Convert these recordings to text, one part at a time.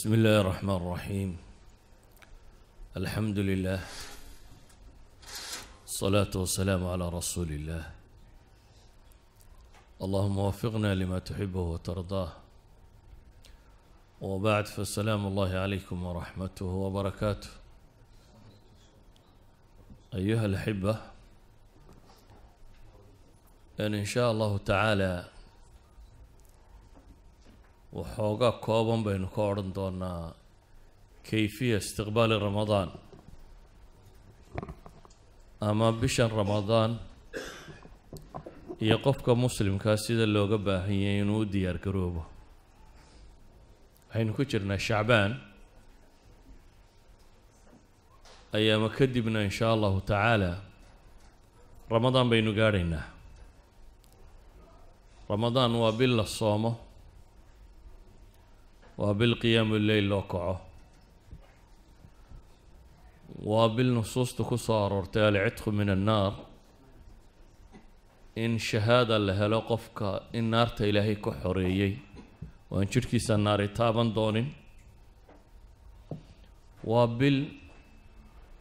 بسم الله الرحمن الرحيم. الحمد لله، الصلاة والسلام على رسول الله. اللهم وفقنا لما تحبه وترضاه. وبعد، فالسلام الله عليكم ورحمته وبركاته. أيها الأحبة، إن شاء الله تعالى waxoogaa kooban baynu ka odhan doonaa kayfiya istiqbaali Ramadaan ama bishan Ramadaan iyo qofka muslimkaa sida looga baahan yahay inuu u diyaar garoobo. Waxaynu ku jirnaa Shacbaan, ayaama kadibna in shaa Allahu tacaala Ramadaan baynu gaadhaynaa. Ramadaan waa bil la soomo, waa bil qiyaamu leyl loo kaco, waa bil nusuusta ku soo aroortay alcitqu min annaar, in shahaada la helo qofka in naarta Ilaahay ka xoreeyey oo aan jidhkiisa naari taaban doonin. Waa bil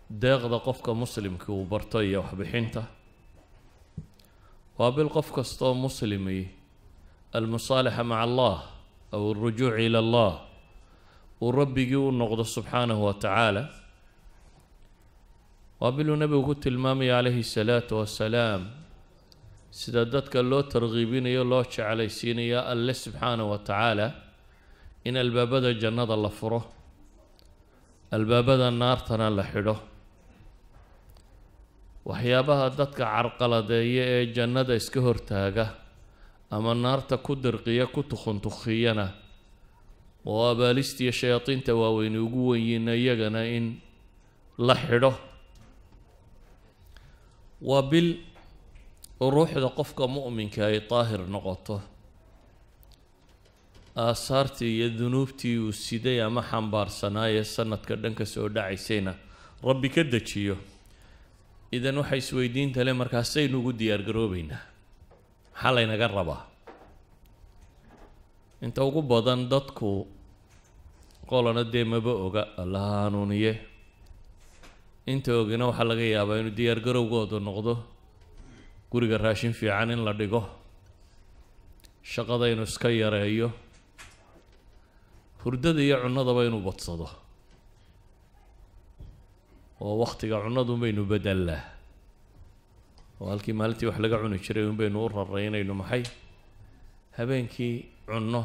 deeqda qofka muslimka uu barto iyo waxbixinta. Waa bil qof kastoo muslimi almusaalaxa maca Allah aw alrujuuc ila Allah, uu rabbigii u noqdo subxaanahu wa tacaala. Waa biluu nebigu ku tilmaamaya calayhi salaatu wasalaam sida dadka loo targhiibinayo, loo jeclaysiinayo Alle subxaanahu wa tacaala in albaabada jannada la furo, albaabada naartana la xidho. Waxyaabaha dadka carqaladeeya ee jannada iska hortaaga ama naarta ku dirqiya, ku tukhuntukhiyana, oo abaalistiiyo shayaadiinta waaweyni ugu wenyiina, iyagana in la xidho. Waa bil ruuxda qofka mu'minka ay daahir noqoto, aasaartii iyo dunuubtii uu siday ama xambaarsanaaye sanadka dhanka soo dhacaysayna Rabbi ka dejiyo. Idan waxay isweydiinta le, markaasaynu ugu diyaar garoobeynaa, maxaa laynaga rabaa? Inta ugu badan dadku qolana dee maba oga, Allaha hanuuniye. Inta ogina waxaa laga yaabaa inuu diyaar garowgoodu noqdo guriga raashin fiican in la dhigo, shaqada inuu iska yareeyo, hurdada iyo cunnadaba inuu badsado, oo waktiga cunnadun baynu bedelnaa, oo halkii maalintii wax laga cuni jiray un baynu u raray inaynu maxay habeenkii cunno.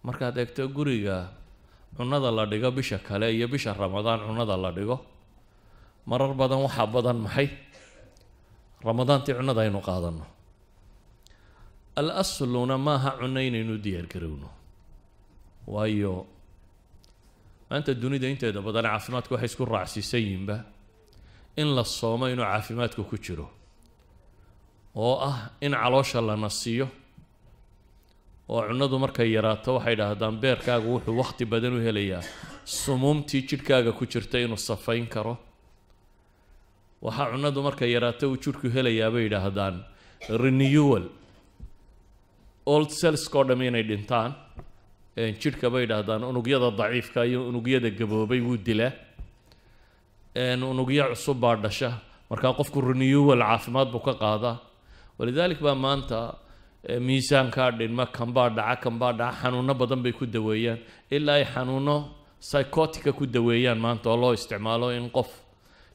Markaad eegto guriga cunnada la dhigo bisha kale iyo bisha Ramadaan cunnada la dhigo, marar badan waxaa badan maxay Ramadaantii cunnada aynu qaadano. Al asluna maaha cunno inaynu diyaar garowno, waayo maanta dunida inteeda badan caafimaadku waxay isku raacsiisan yihinba in la soomo inuu caafimaadku ku jiro, oo ah in caloosha la nasiyo, oo cunnadu markay yaraato waxay idhaahdaan beerkaagu wuxuu wakhti badan u helayaa sumuumtii jidhkaaga ku jirta inuu safayn karo. Waxaa cunnadu markay yaraato uu jidhku helayaa, bay yidhaahdaan, renewal, old cellska oo dham inay dhintaan jidhka, bay yidhaahdaan. Unugyada daciifka iyo unugyada gaboobay wuu dilaa, unugyo cusub baa dhasha, markaa qofku renewal caafimaad buu ka qaadaa. Walidalik baa maanta miisaankaa dhinma, kanbaa dhaca, kanbaa dhaca, xanuuno badan bay ku daweeyaan, ilaa ay xanuuno psychotica ku daweeyaan maanta, oo loo isticmaalo in qof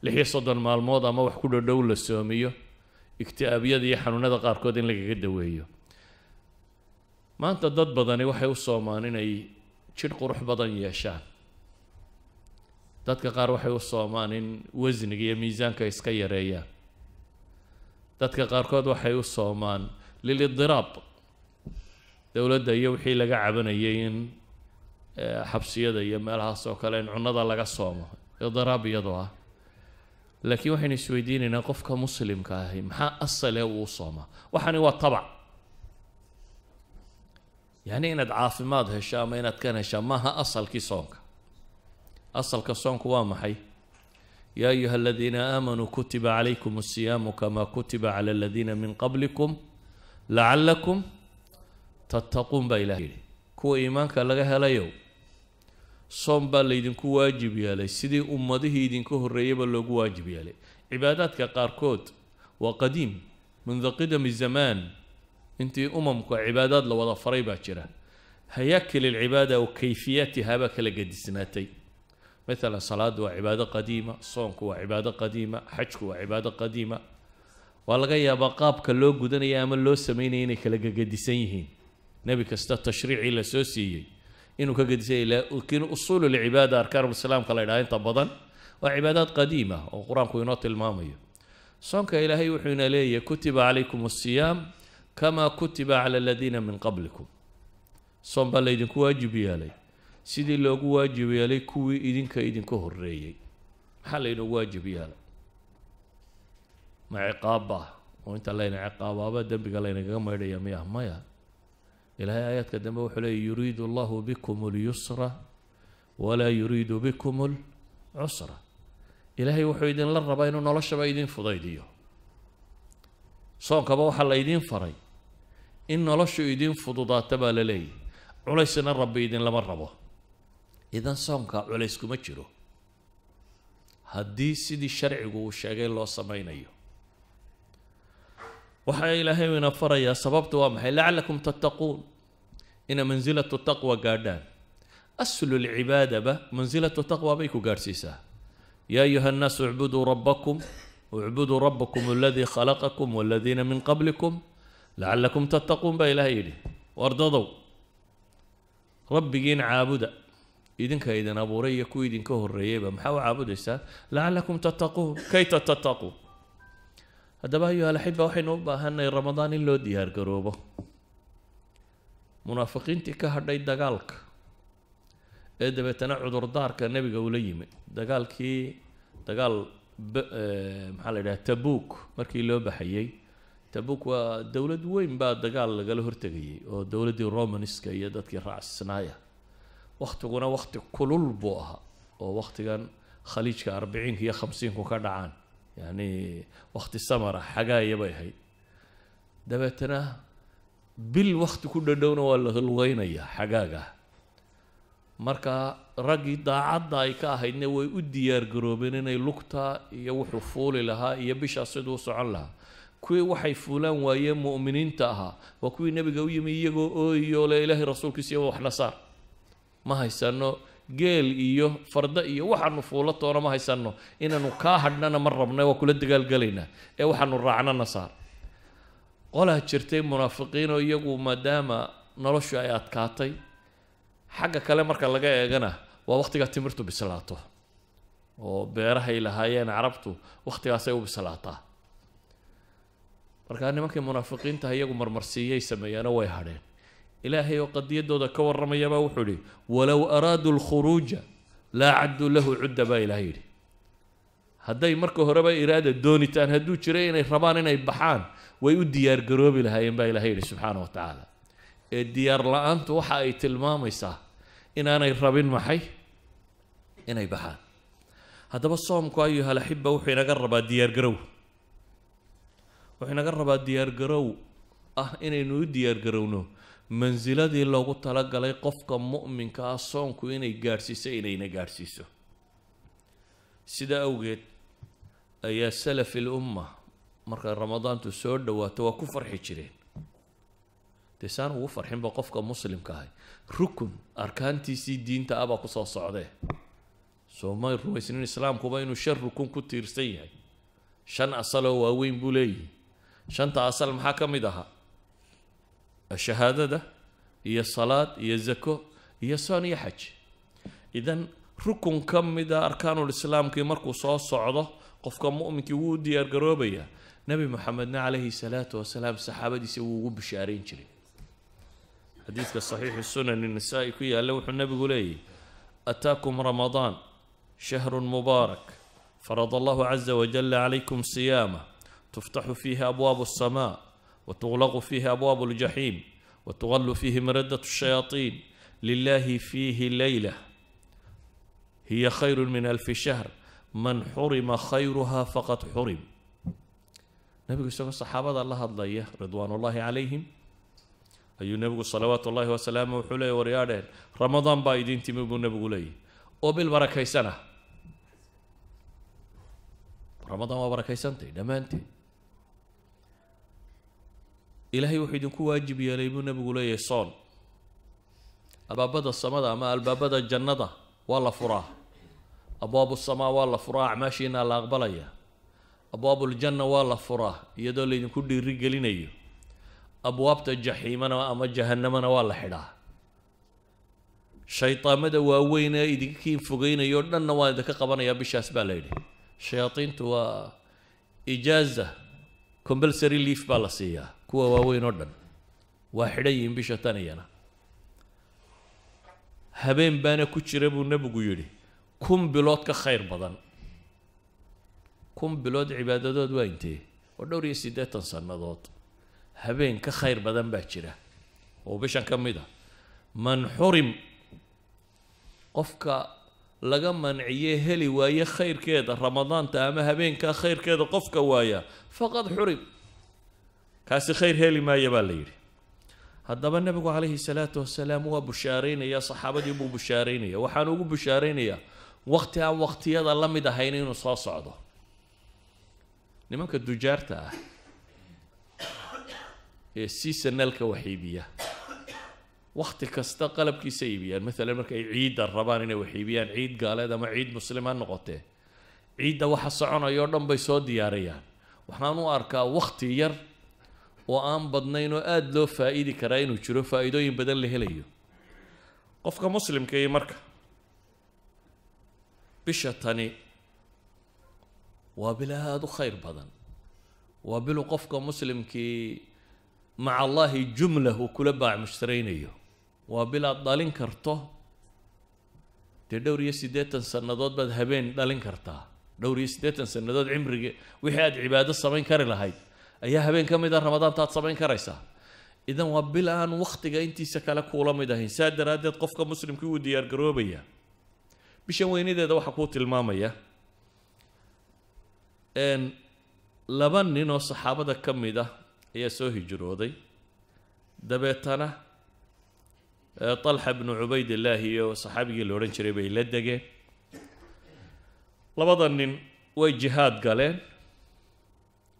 36 maalmood ama wax ku dhodhow la soomiyo, ikti'aabyada iyo xanuunada qaarkood in lagaga daweeyo. Maanta dad badani waxay u soomaan inay jidh qurux badan yeeshaan. Dadka qaar waxay u soomaan in wasniga iyo miisaanka iska yareeyaan. Dadka qaarkood waxay u soomaan lilidiraab, dowladda iyo wixii laga cabanayay in xabsiyada iyo meelahaas oo kale in cunnada laga soomo, idiraab iyadoo ah. Laakiin waxaynu isweydiinaynaa, qofka muslimka ahi maxaa asale uu soomaa? Waxani waa tabac, yacni inaad caafimaad hesho ama inaad kan heshaa maaha asalkii soonka. Asalka soonku waa maxay? Yaa ayuha aladiina aamanuu kutiba calaykum asiyaamu kama kutiba cala aladiina min qablikum lacalakum tattaquun, baa Ilahay yidhi. Kuwa iimaanka laga helayow. Soom baa laydinku waajib yeelay sidii ummadihii idinka horreeyeyba loogu waajib yeelay. Cibaadaadka qaarkood waa qadiim mundu qidami zamaan, intii umamka cibaadaad la wada faray baa jira. Hayaakil alcibaada wa kayfiyaatiha baa kala gedisnaatay. Mathalan salaadu waa cibaado qadiima, soonku waa cibaado qadiima, xajku waa cibaado qadiima. Waa laga yaabaa qaabka loo gudanaya ama loo sameynaya inay kala gegedisan yihiin, nebi kasta tashriicii la soo siiyey inuu ka gedisan yahay, laakiin usuul alcibaada, arkaanulislaamka la yidhaha, inta badan waa cibaadaad qadiima oo Qur-aanku inoo tilmaamayo. Soonka Ilaahay wuxuu ina leeyahay: kutiba calaykum asiyaam kama kutiba cala aladiina min qablikum. Soom baa laydinku waajib yeelay sidii loogu waajib yeelay kuwii idinka idinka horreeyey. Maxaa laynoogu waajib yeelay? Ma ciqaabba oo inta layna ciqaabaaba dembiga laynagaga maydhaya miya? Maya. Ilaahay aayaadka dambe wuxuu leeyay: yuriidu allahu bikum alyusra walaa yuriidu bikum alcusra. Ilaahay wuxuu idinla rabaa inuu noloshaba idin fudaydiyo. Soonkaba waxaa la idiin faray in noloshu idin fududaata baa la leeyahy, culaysna Rabbi idinlama rabo. Idan soonka culays kuma jiro haddii sidii sharcigu uu sheegay loo sameynayo. Waxaa Ilaahay ina farayaa, sababtu waa maxay? Lacalakum tattaquun, ina mansilatu taqwa gaadhaan. Aslu lcibaadaba mansilatu taqwa bay ku gaadhsiisaa. Yaa ayuha nnaasu icbuduu rabbakum, icbuduu rabbakum aladii khalaqakum waladiina min qablikum lacalakum tattaquun baa Ilahay yidhi. Wardadow, Rabbigiin caabuda, idinka idin abuuray iyo kuwii idinka horreeyeyba. Maxaa u caabudaysaan? Lacalakum tattaquun, kayta tattaquun. Haddaba, ayuha alaxiba, waxaynu u baahanay Ramadaan in loo diyaar garoobo. Munaafiqiintii ka hadhay dagaalka ee dabeetana cudurdaarka nebiga ula yimi dagaalkii, dagaal maxaa la yidhaha, Tabuk markii loo baxayey. Tabuk waa dowlad weyn baa dagaal lagala hortegayay oo dowladdii Romanska iyo dadkii raacsnaaya. Waktiguna wakti kulul buu ahaa oo waktigan Khaliijka 40-ka iyo 50-ku ka dhacaan, yacni wakti samara xagaaya bay ahayd. Dabeetana bil wakti ku dhadhowna waa la lugeynayaa xagaaga. Marka raggii daacadda ay ka ahaydna way u diyaar garoobeen inay lugta iyo wuxuu fuuli lahaa iyo bishaas siduu u socon lahaa. Kuwii waxay fuulaan waayeen mu'miniinta ahaa waa kuwii nebiga u yimi iyagoo ooyo le: Ilaahay rasuulkiisa iyo waxna saar, ma haysano geel iyo farda iyo waxaanu fuulo toona ma haysano, inaanu kaa hadhnana ma rabna, waa kula dagaalgelaynaa ee waxaanu raacnana saar. Qolaa jirtay munaafiqiinoo iyagu maadaama noloshu ay adkaatay, xagga kale marka laga eegana waa waktigaa timirtu bislaato oo beerahay lahaayeen Carabtu waktigaasay u bislaataa. Markaa nimankii munaafiqiintaha iyagu marmarsiiyay sameeyaano way hadheen. Ilaahay oo qadiyaddooda ka warramayabaa wuxuu yihi: walow araaduu alkhuruuja laa cadduu lahu cudda baa Ilahay yidhi. Hadday marka horeba iraada doonitaan hadduu jiray inay rabaan inay baxaan, way u diyaar garoobi lahaayeen baa Ilahay yidhi subxaana wa tacaala. Ee diyaar la-aantu waxa ay tilmaamaysaa inaanay rabin maxay? Inay baxaan. Haddaba soomku, ayuha alaxiba, wuxuu inaga rabaa diyaargarow. Wuxuu inaga rabaa diyaargarow ah inaynu u diyaargarowno mansiladii loogu talagalay qofka mu'minka ah soonku inay gaadhsiiso, inayna gaadhsiiso. Sida awgeed ayaa salaf il umma markay Ramadaantu soo dhawaato waa ku farxi jireen. Dee saan ugu farxinba qofka muslimka ahay rukun arkaantiisii diinta ah baa kusoo socdee? Soo may rumaysnin islaamkuba inuu shan rukun ku tiirsan yahay? Shan asaloo waaweyn buu leeyihi. Shanta asal maxaa ka mid ahaa? Shahaadada iyo salaad iyo zako iyo soon iyo xaj. Idan rukun ka mida arkaanulislaamkii markuu soo socdo, qofka mu'minkii wuu u diyaar garoobayaa. Nebi Moxamedna calayhi salaatu wasalaam saxaabadiisa wuu ugu bishaarayn jiray. Xadiidka saxiixi Sunani Nasaa-i ku yaalla wuxuu nebigu leeyahy: ataakum Ramadaan shahru mubaarak, farada allahu caza wajala calaykum siyaama, tuftaxu fiihi abwaabu alsamaa watuglaqu fiihi abwaabu aljaxiim watugallu fiihi maradat الshayaaطiin, lilahi fiihi leyla hiya khayru min alfi shahr, man xurima khayruha faqad xurim. Nebigu isagoo saxaabada la hadlaya ridwaan ullahi calayhim ayuu nebigu salawaatu ullahi wasalaamu wuxuu leeyay: waryaadheen, Ramadaan baa idiin timi buu nebigu leeyahy. Oo bil barakaysan ah. Ramadaan waa barakaysantay dhammaanteed. Ilaahay wuxuu idinku waajib yeelay, buu Nebigu leeyahay, soon. Albaabada samada ama albaabada jannada waa la furaa, أبواب السماء waa la furaa, acmaashiinaa la aqbalaya. أبواب الجنة waa la furaa, iyadoo laydinku dhiiri gelinayo. Abwaabta jaxiimana ama jahanamana waa la xidhaa. Shaydaamada waaweyn ee idinkiin fogeynayo o dhanna waan idinka qabanayaa bishaas, baa la yidhi. Shayaadiintu waa ijaaza, compulsory leave baa la siiyaa. Kuwa waaweyn oo dhan waa xidhan yihiin bisha tan. Iyana habeen baana ku jira, buu Nebigu yidhi, 1000 bilood ka khayr badan. 1000 bilood cibaadadood waa intee? Waa dhowr iyo siddeetan sannadood. Habeen ka khayr badan baa jira oo bishan ka mid a. من حرم, qofka laga manciye, heli waaye khayrkeeda ramadaanta ama habeenkaa khayrkeeda, qofka waaya, فقد حرم, kaasi khayr heli maaya, baa la yidhi. Haddaba Nebigu calayhi salaatu wasalaam waa bushaaraynaya, saxaabadii buu bushaaraynaya. Waxaan ugu bushaaraynayaa waqti aan waqtiyada la mid ahayn inuu soo socdo. Nimanka dujaarta ah ee seasonalka wax iibiya, wakti kasta qalabkiisa iibiyaan. Maalan markay ciidda rabaan inay wax iibiyaan, ciid gaaleed ama ciid muslim ha noqotee, ciidda waxa soconaya o dhan bay soo diyaariyaan. Waxaan u arkaa wakti yar oo aan badnayn oo aada loo faa-iidi karaa inuu jiro, faa-iidooyin badan la helayo qofka muslimka. Iyo marka bisha tani waa bil aada u khayr badan, waa bilu qofka muslimkii مع الله jumla uu kula baac mushtaraynayo. Waa bil aad dhalin karto dee dhowr iyo siddeetan sannadood baad habeen dhalin kartaa. Dhowr iyo siddeetan sannadood cimrigi wixii aad cibaado samayn kari lahayd ayaa habeen ka mid a ramadaanta aad samayn karaysaa. Idan waa bil aan waktiga intiisa kale kuula mid ahayn. Saa daraaddeed qofka muslimkii wuu diyaar garoobaya. Bishan weynadeeda waxaa kuu tilmaamaya laba nin oo saxaabada ka mid ah ayaa soo hijrooday. Dabeetana Talxa bnu Cubaydillaahi iyo saxaabigii la odhan jiray bay la degeen. Labada nin way jihaad galeen.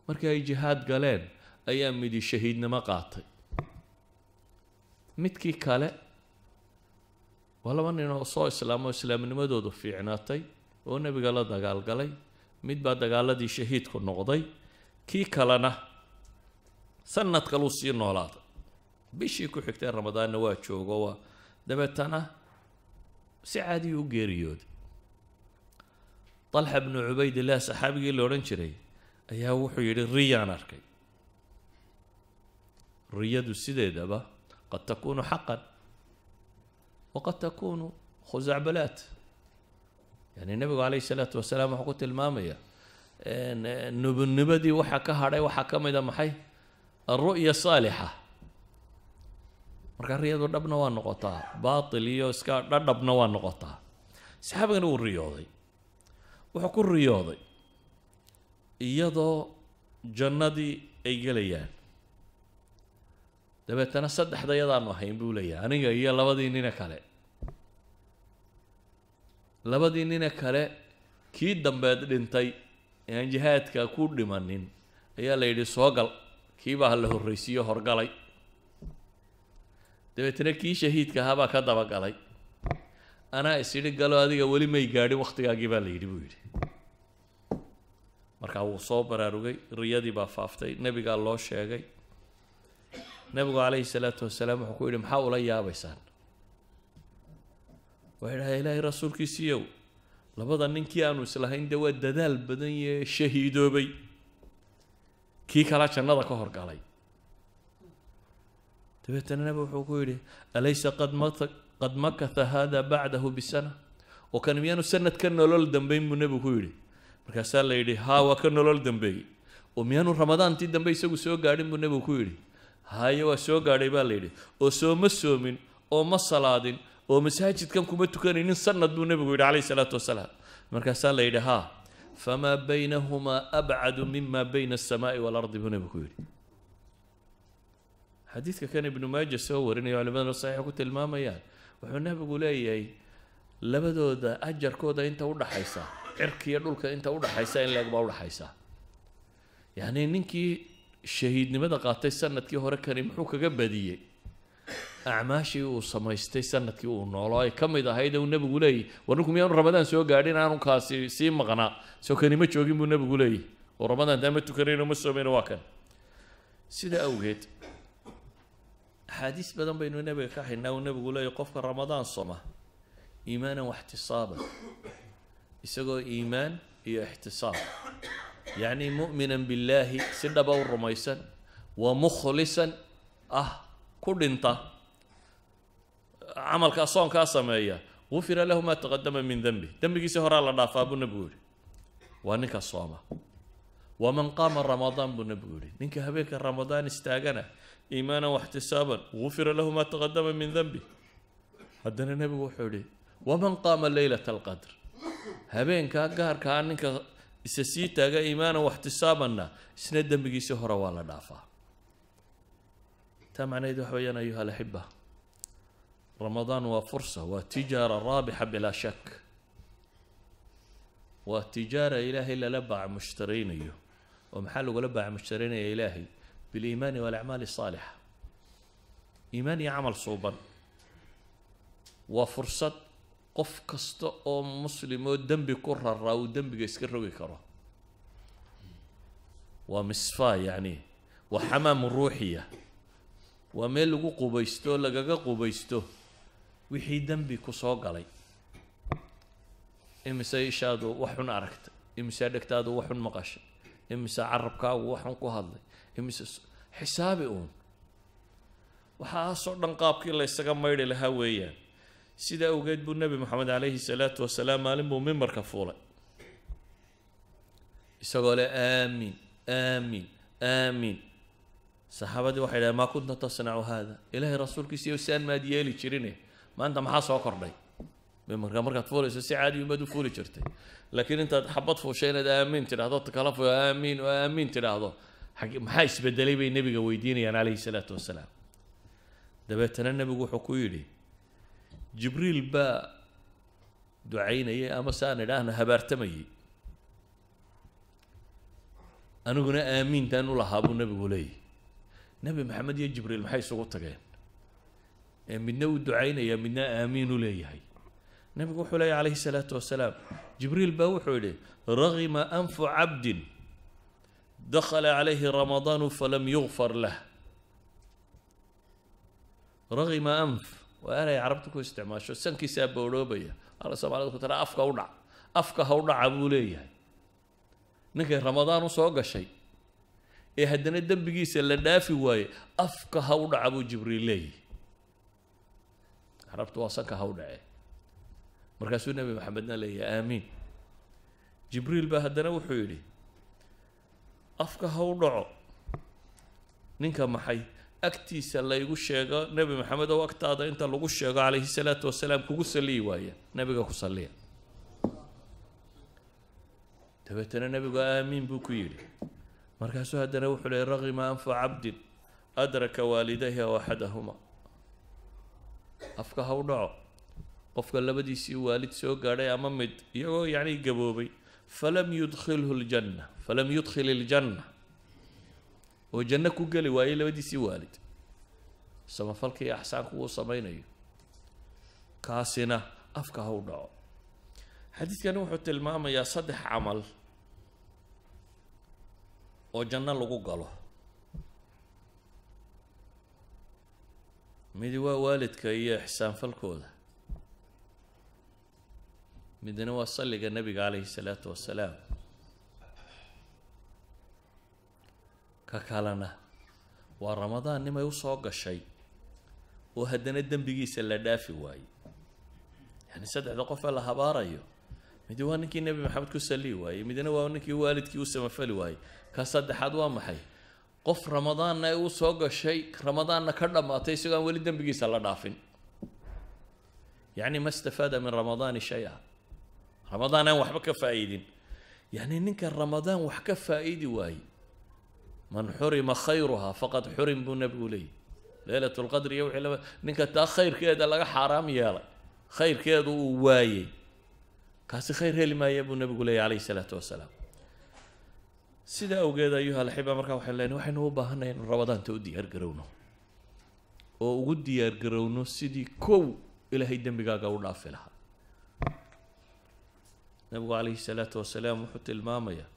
Markii ay jihaad galeen ayaa midi shahiidnimo qaatay, midkii kale, waa laba nin oo soo islaamo, islaamnimadoodu fiicnaatay, oo Nebiga la dagaalgalay. Mid baa dagaaladii shahiidku noqday, kii kalena sanad kaluu sii noolaaday. Bishii ku xigtay Ramadaanna waa joogo, waa dabeetana si caadiyu u geeriyooday. Talxa bnu Cubaydillah, saxaabigii la odhan jiray, ayaa wuxuu yidhi: "Riyaan arkay." Riyadu sideedaba قد تكون حقا وقد تكون خزعبلات. Yani Nebigu calayhi salaatu wasalaam wuxuu ku tilmaamaya nubunimadii waxa ka hadhay waxaa ka mid a maxay? الرؤيا الصالحة. Marka riyadu dhabna waa noqotaa, baatil iyo iska dhadhabna waa noqotaa. Saxaabigana wuu riyooday. Wuxuu ku riyooday iyadoo jannadii ay gelayaan. Dabeetana saddexda yadaanu ahayn, buu leeyahay, aniga iyo labadii nine kale. Labadii nine kale, kii dambeed dhintay ee aan jihaadka ku dhimanin ayaa la yidhi: "Soo gal." Kiibaa la horraysiiyo, horgalay. Dabeetana kii shahiidka ahaa baa ka dabagalay. "Anaa is idhi galo, adiga weli may gaadhin wakhtigaagii," baa la yidhi, buu yidhi. Markaa wuu soo baraarugay. Riyadii baa faaftay, Nebigaa loo sheegay. Nebigu calayhi salaatu wasalaam wuxuu ku yidhi: "Maxaa ula yaabaysaan?" Waxay dhahay: "Ilaahay rasuulkiisiiyow, labada ninkii aanu islahayn dee waa dadaal badan yee shahiidoobay, kii kalaa jannada ka horgalay." Dabeetana Nebi wuxuu ku yidhi: "أليس قد مكث هذا بعده بسنة?" Oo kan miyaanu sanad ka nolol dambeyn, buu Nebigu ku yidhi. Markaasaa la yidhi: "Haa, waa ka nolol dambeeyey." "Oo miyaanu ramadaantii dambe isagu soo gaadhin?" buu Nebigu ku yidhi. "Haye, waa soo gaadhay," baa la yidhi. "Oo sooma soomin oo ma salaadin oo masaajidkan kuma tukanaynin sanad?" buu Nebigu yidhi calayhi salaatu wasalaam. Markaasaa la yidhi: "Haa." "فما بينهما أبعد مما بين السماء والأرض," buu Nebigu ku yidhi. Xadiidka kan Ibnu Maaja soo warinayo, culimaduna saxiixa ku tilmaamayaan. Wuxuu Nebigu leeyahay Labadooda ajarkooda inta udhaxaysa, cirkiiyo dhulka inta udhaxaysa in leeg baa udhaxaysa. Yacni ninkii shahiidnimada qaatay sanadkii hore, kani muxuu kaga badiyey? Acmaashii uu samaystay sanadkii uu noolo ay ka mid ahayd uu nebigu leeyahy, war ninku miyaanu Ramadaan soo gaadhin, aanu kaasi sii maqnaa, soo kani ma joogin buu nebigu leeyahy, oo Ramadaan taa ma tukanayno, ma soomayno, waa kan. Sida awgeed axaadiis badan baynu nebiga ka haynaa uu nebigu leeyahy, qofka Ramadaan soma iimaanan waxtisaaban, isagoo iimaan iyo ixtisaab, yacni mu'minan billaahi, si dhaba u rumaysan, wa mukhlisan ah, ku dhinta camalkaa soonkaa sameeya, gufira lahu ma taqadama min denbi, dembigiisi horaa la dhaafaa buu nebigu yihi. Waa ninka sooma. Waman qaama Ramadaan buu nebigu yihi, ninka habeenka Ramadaan istaagana iimaanan waxtisaaban, gufira lahu ma taqadama min denbi. Haddana nebigu wuxuu yihi, waman qaama leylata alqadr, habeenkaa gaarkaa ninka isa sii taaga iimaanan waxtisaabanna, isna dembigiisii hore waa la dhaafaa. Taa macnaheed waxa weeyaan, ayuha alaxiba, Ramadaan waa fursa, waa tijaara raabixa bilaa shak, waa tijaara Ilaahay lala baac mushtaraynayo. Oo maxaa lagula baac mushtaraynaya Ilaahay? Biliimaani walacmaali asaalixa, iimaan iyo camal suuban. Waa fursad qof kasta oo muslim oo dembi ku raraa uu dembiga iska rogi karo. Waa misfaa, yacni waa xamaam ruuxiya, waa meel lagu qubaysto, lagaga qubaysto wixii dembi ku soo galay. Imise ishaadu wax xun aragtay? Imise dhegtaadu wax xun maqashay? Imise carabkaagu wax xun ku hadlay? Imise xisaabi uun. Waxaasoo dhan qaabkii la ysaga maydhi lahaa weeyaan. Sida awgeed buu Nebi Moxamed calayhi salaatu wasalaam maalin buu mimbarka fuulay isagoo leh aamiin, aamiin, aamiin. Saxaabadii waxay dhahen, maa kunta tasnacu hada, Ilaahay rasuulkiisiiyo saan maad yeeli jirine, maanta maxaa soo kordhay? Mimbarka markaad fuulayso si caadi umaad u fuuli jirtay, laakiin intaad xabad fuushay inaad aamiin tidhahdo, kala fu aamiin oo aamiin tidhaahdo, maxaa isbedelay bay nebiga weydiinayaan calayhi salaatu wasalaam. Dabeetana nebigu wuxuu ku yidhi, Jibriil baa ducaynayay, ama saan idhaahna habaartamayay, aniguna aamiintaan u lahaa buu nebigu leeyahy. Nebi Maxamed iyo Jibriil maxay isugu tageen ee midna u ducaynaya, midna aamiin u leeyahay? Nebigu wuxuu leeyahy calayhi salaatu wasalaam, Jibriil baa wuxuu yidhi, ragima anfu cabdin dakhala calayhi ramadaanu falam yugfar lah. Ragima anf waa eray carabta ku isticmaasho, sankiisaa boodhoobaya, ala Soomaalida ku tara afka u dhac, afka ha u dhaca buu leeyahay ninkay Ramadaan usoo gashay ee haddana dembigiisa la dhaafi waaye, afka ha u dhaca buu Jibriil leeyahy. Carabtu waa sanka ha u dhacee. Markaasuu Nebi Maxamedna leeyahay aamiin. Jibriil baa haddana wuxuu yidhi, afka ha u dhaco ninka maxay agtiisa laygu sheego, Nebi Maxamed oo agtaada inta lagu sheego calayhi salaatu wasalaam kugu saliyi waaya, nebiga ku saliya. Dabeetana nebigu aamiin buu ku yidhi. Markaasuu haddana wuxuu leeyay, ragima anfu cabdin adraka waalidayhi aw axadahuma, afka ha u dhaco qofka labadiisii waalid soo gaadhay ama mid iyagoo yacni gaboobay, falam yudkhilhu ljanna, falam yudkhil iljanna, oo janno ku geli waayey labadiisii waalid samafalka iyo axsaanku uu samaynayo, kaasina afka ha u dhaco. Xadiidkani wuxuu tilmaamayaa saddex camal oo janno lagu galo. Midi waa waalidka iyo ixsaanfalkooda, midna waa salliga nebiga calayhi salaatu wasalaam, ka kalena waa Ramadaan nimay usoo gashay oo haddana dembigiisa la dhaafi waayey. Yani saddexda qof ee la habaarayo, midi waa ninkii Nebi Maxamed ku salliyi waayey, midna waa ninkii waalidkii u samafali waayey, ka saddexaad waa maxay? Qof Ramadaanna ay u soo gashay, Ramadaanna ka dhammaatay isagoo aan weli dembigiisa la dhaafin. Yacni ma istafaada min Ramadaani shay-a, Ramadaan aan waxba ka faa'iidin. Yacni ninka Ramadaan wax ka faa'idi waayey, man xurima khayruha faqad xurim buu nebigu leeyahy. Leylat lqadr iyo wixii laba, ninka taa khayrkeeda laga xaaraam yeelay, Khayrkeedu uu waayey, kaasi khayr heli maaya buu Nebigu leeyahy calayhi salaatu wasalaam. Sida awgeed, ayuha alaxiba, markaa waxaynu leenahay waxaynu u baahanay inu Ramadaanta u diyaar garowno oo ugu diyaar garowno sidii kow Ilaahay dembigaaga u dhaafi lahaa. Nabigu calayhi salaatu wasalaam wuxuu tilmaamayaa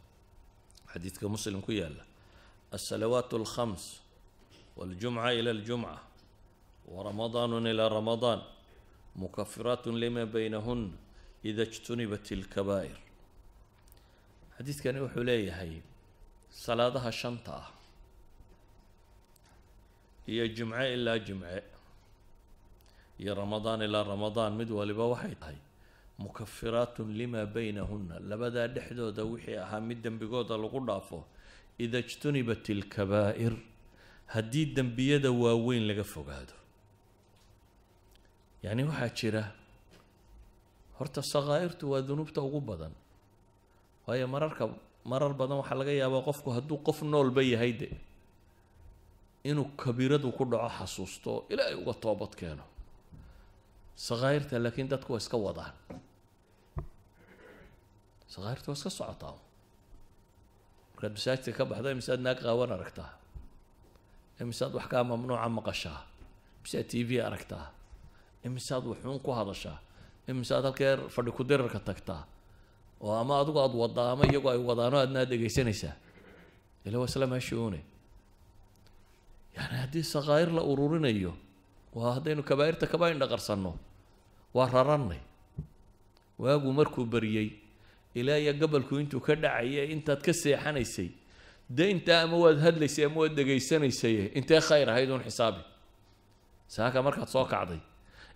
xadiidka Muslim ku yaala: "الصلوات الخمس والجمعة إلى الجمعة ورمضان إلى رمضان مكفرات لما بينهن إذا اجتنبت الكبائر." Xadiidkani wuxuu leeyahay salaadaha shanta ah iyo jimce ilaa jimce iyo Ramadaan ilaa Ramadaan mid waliba waxay tahay مكفرات لما بينهن, labadaa dhexdooda wixii ahaa mid dembigooda lagu dhaafo, إذا اجتنبت الكبائر, haddii dembiyada waaweyn laga fogaado. Yacni waxaa jira horta sakaa'irtu waa dunuubta ugu badan, waayo marar badan waxaa laga yaabaa qofku hadduu qof noolba yahay de inuu kabiiradu ku dhaco xasuusto oo Ilaahay uga toobad keeno. Sakaa'irta laakiin dadku waa iska wadaan, sakaa'irta waa iska socotaa. Markaad masaajidka ka baxdo, imisaad naag qaawan aragtaa? Imisaad wax kaa mamnuuca maqashaa? Imisaad TV aragtaa? Imisaad wuxuun ku hadashaa? Imisaad halkeer fadhi ku-dirarka tagtaa oo ama adigu aada waddaa ama iyagu ay wadaano aadna aad dhegaysanaysaa? Ila waa isla meeshii une. Yani haddii sakaa'ir la ururinayo, waa haddaynu kabaa'irta kaba indhaqarsanno, waa rarannay. Waagu markuu bariyey ilaa iyo gabalku intuu ka dhacayay, intaad ka seexanaysay dee intaa ama waad hadlaysay ama waad dhegaysanaysay, intee khayr ahayd uun xisaabi. Saaka markaad soo kacday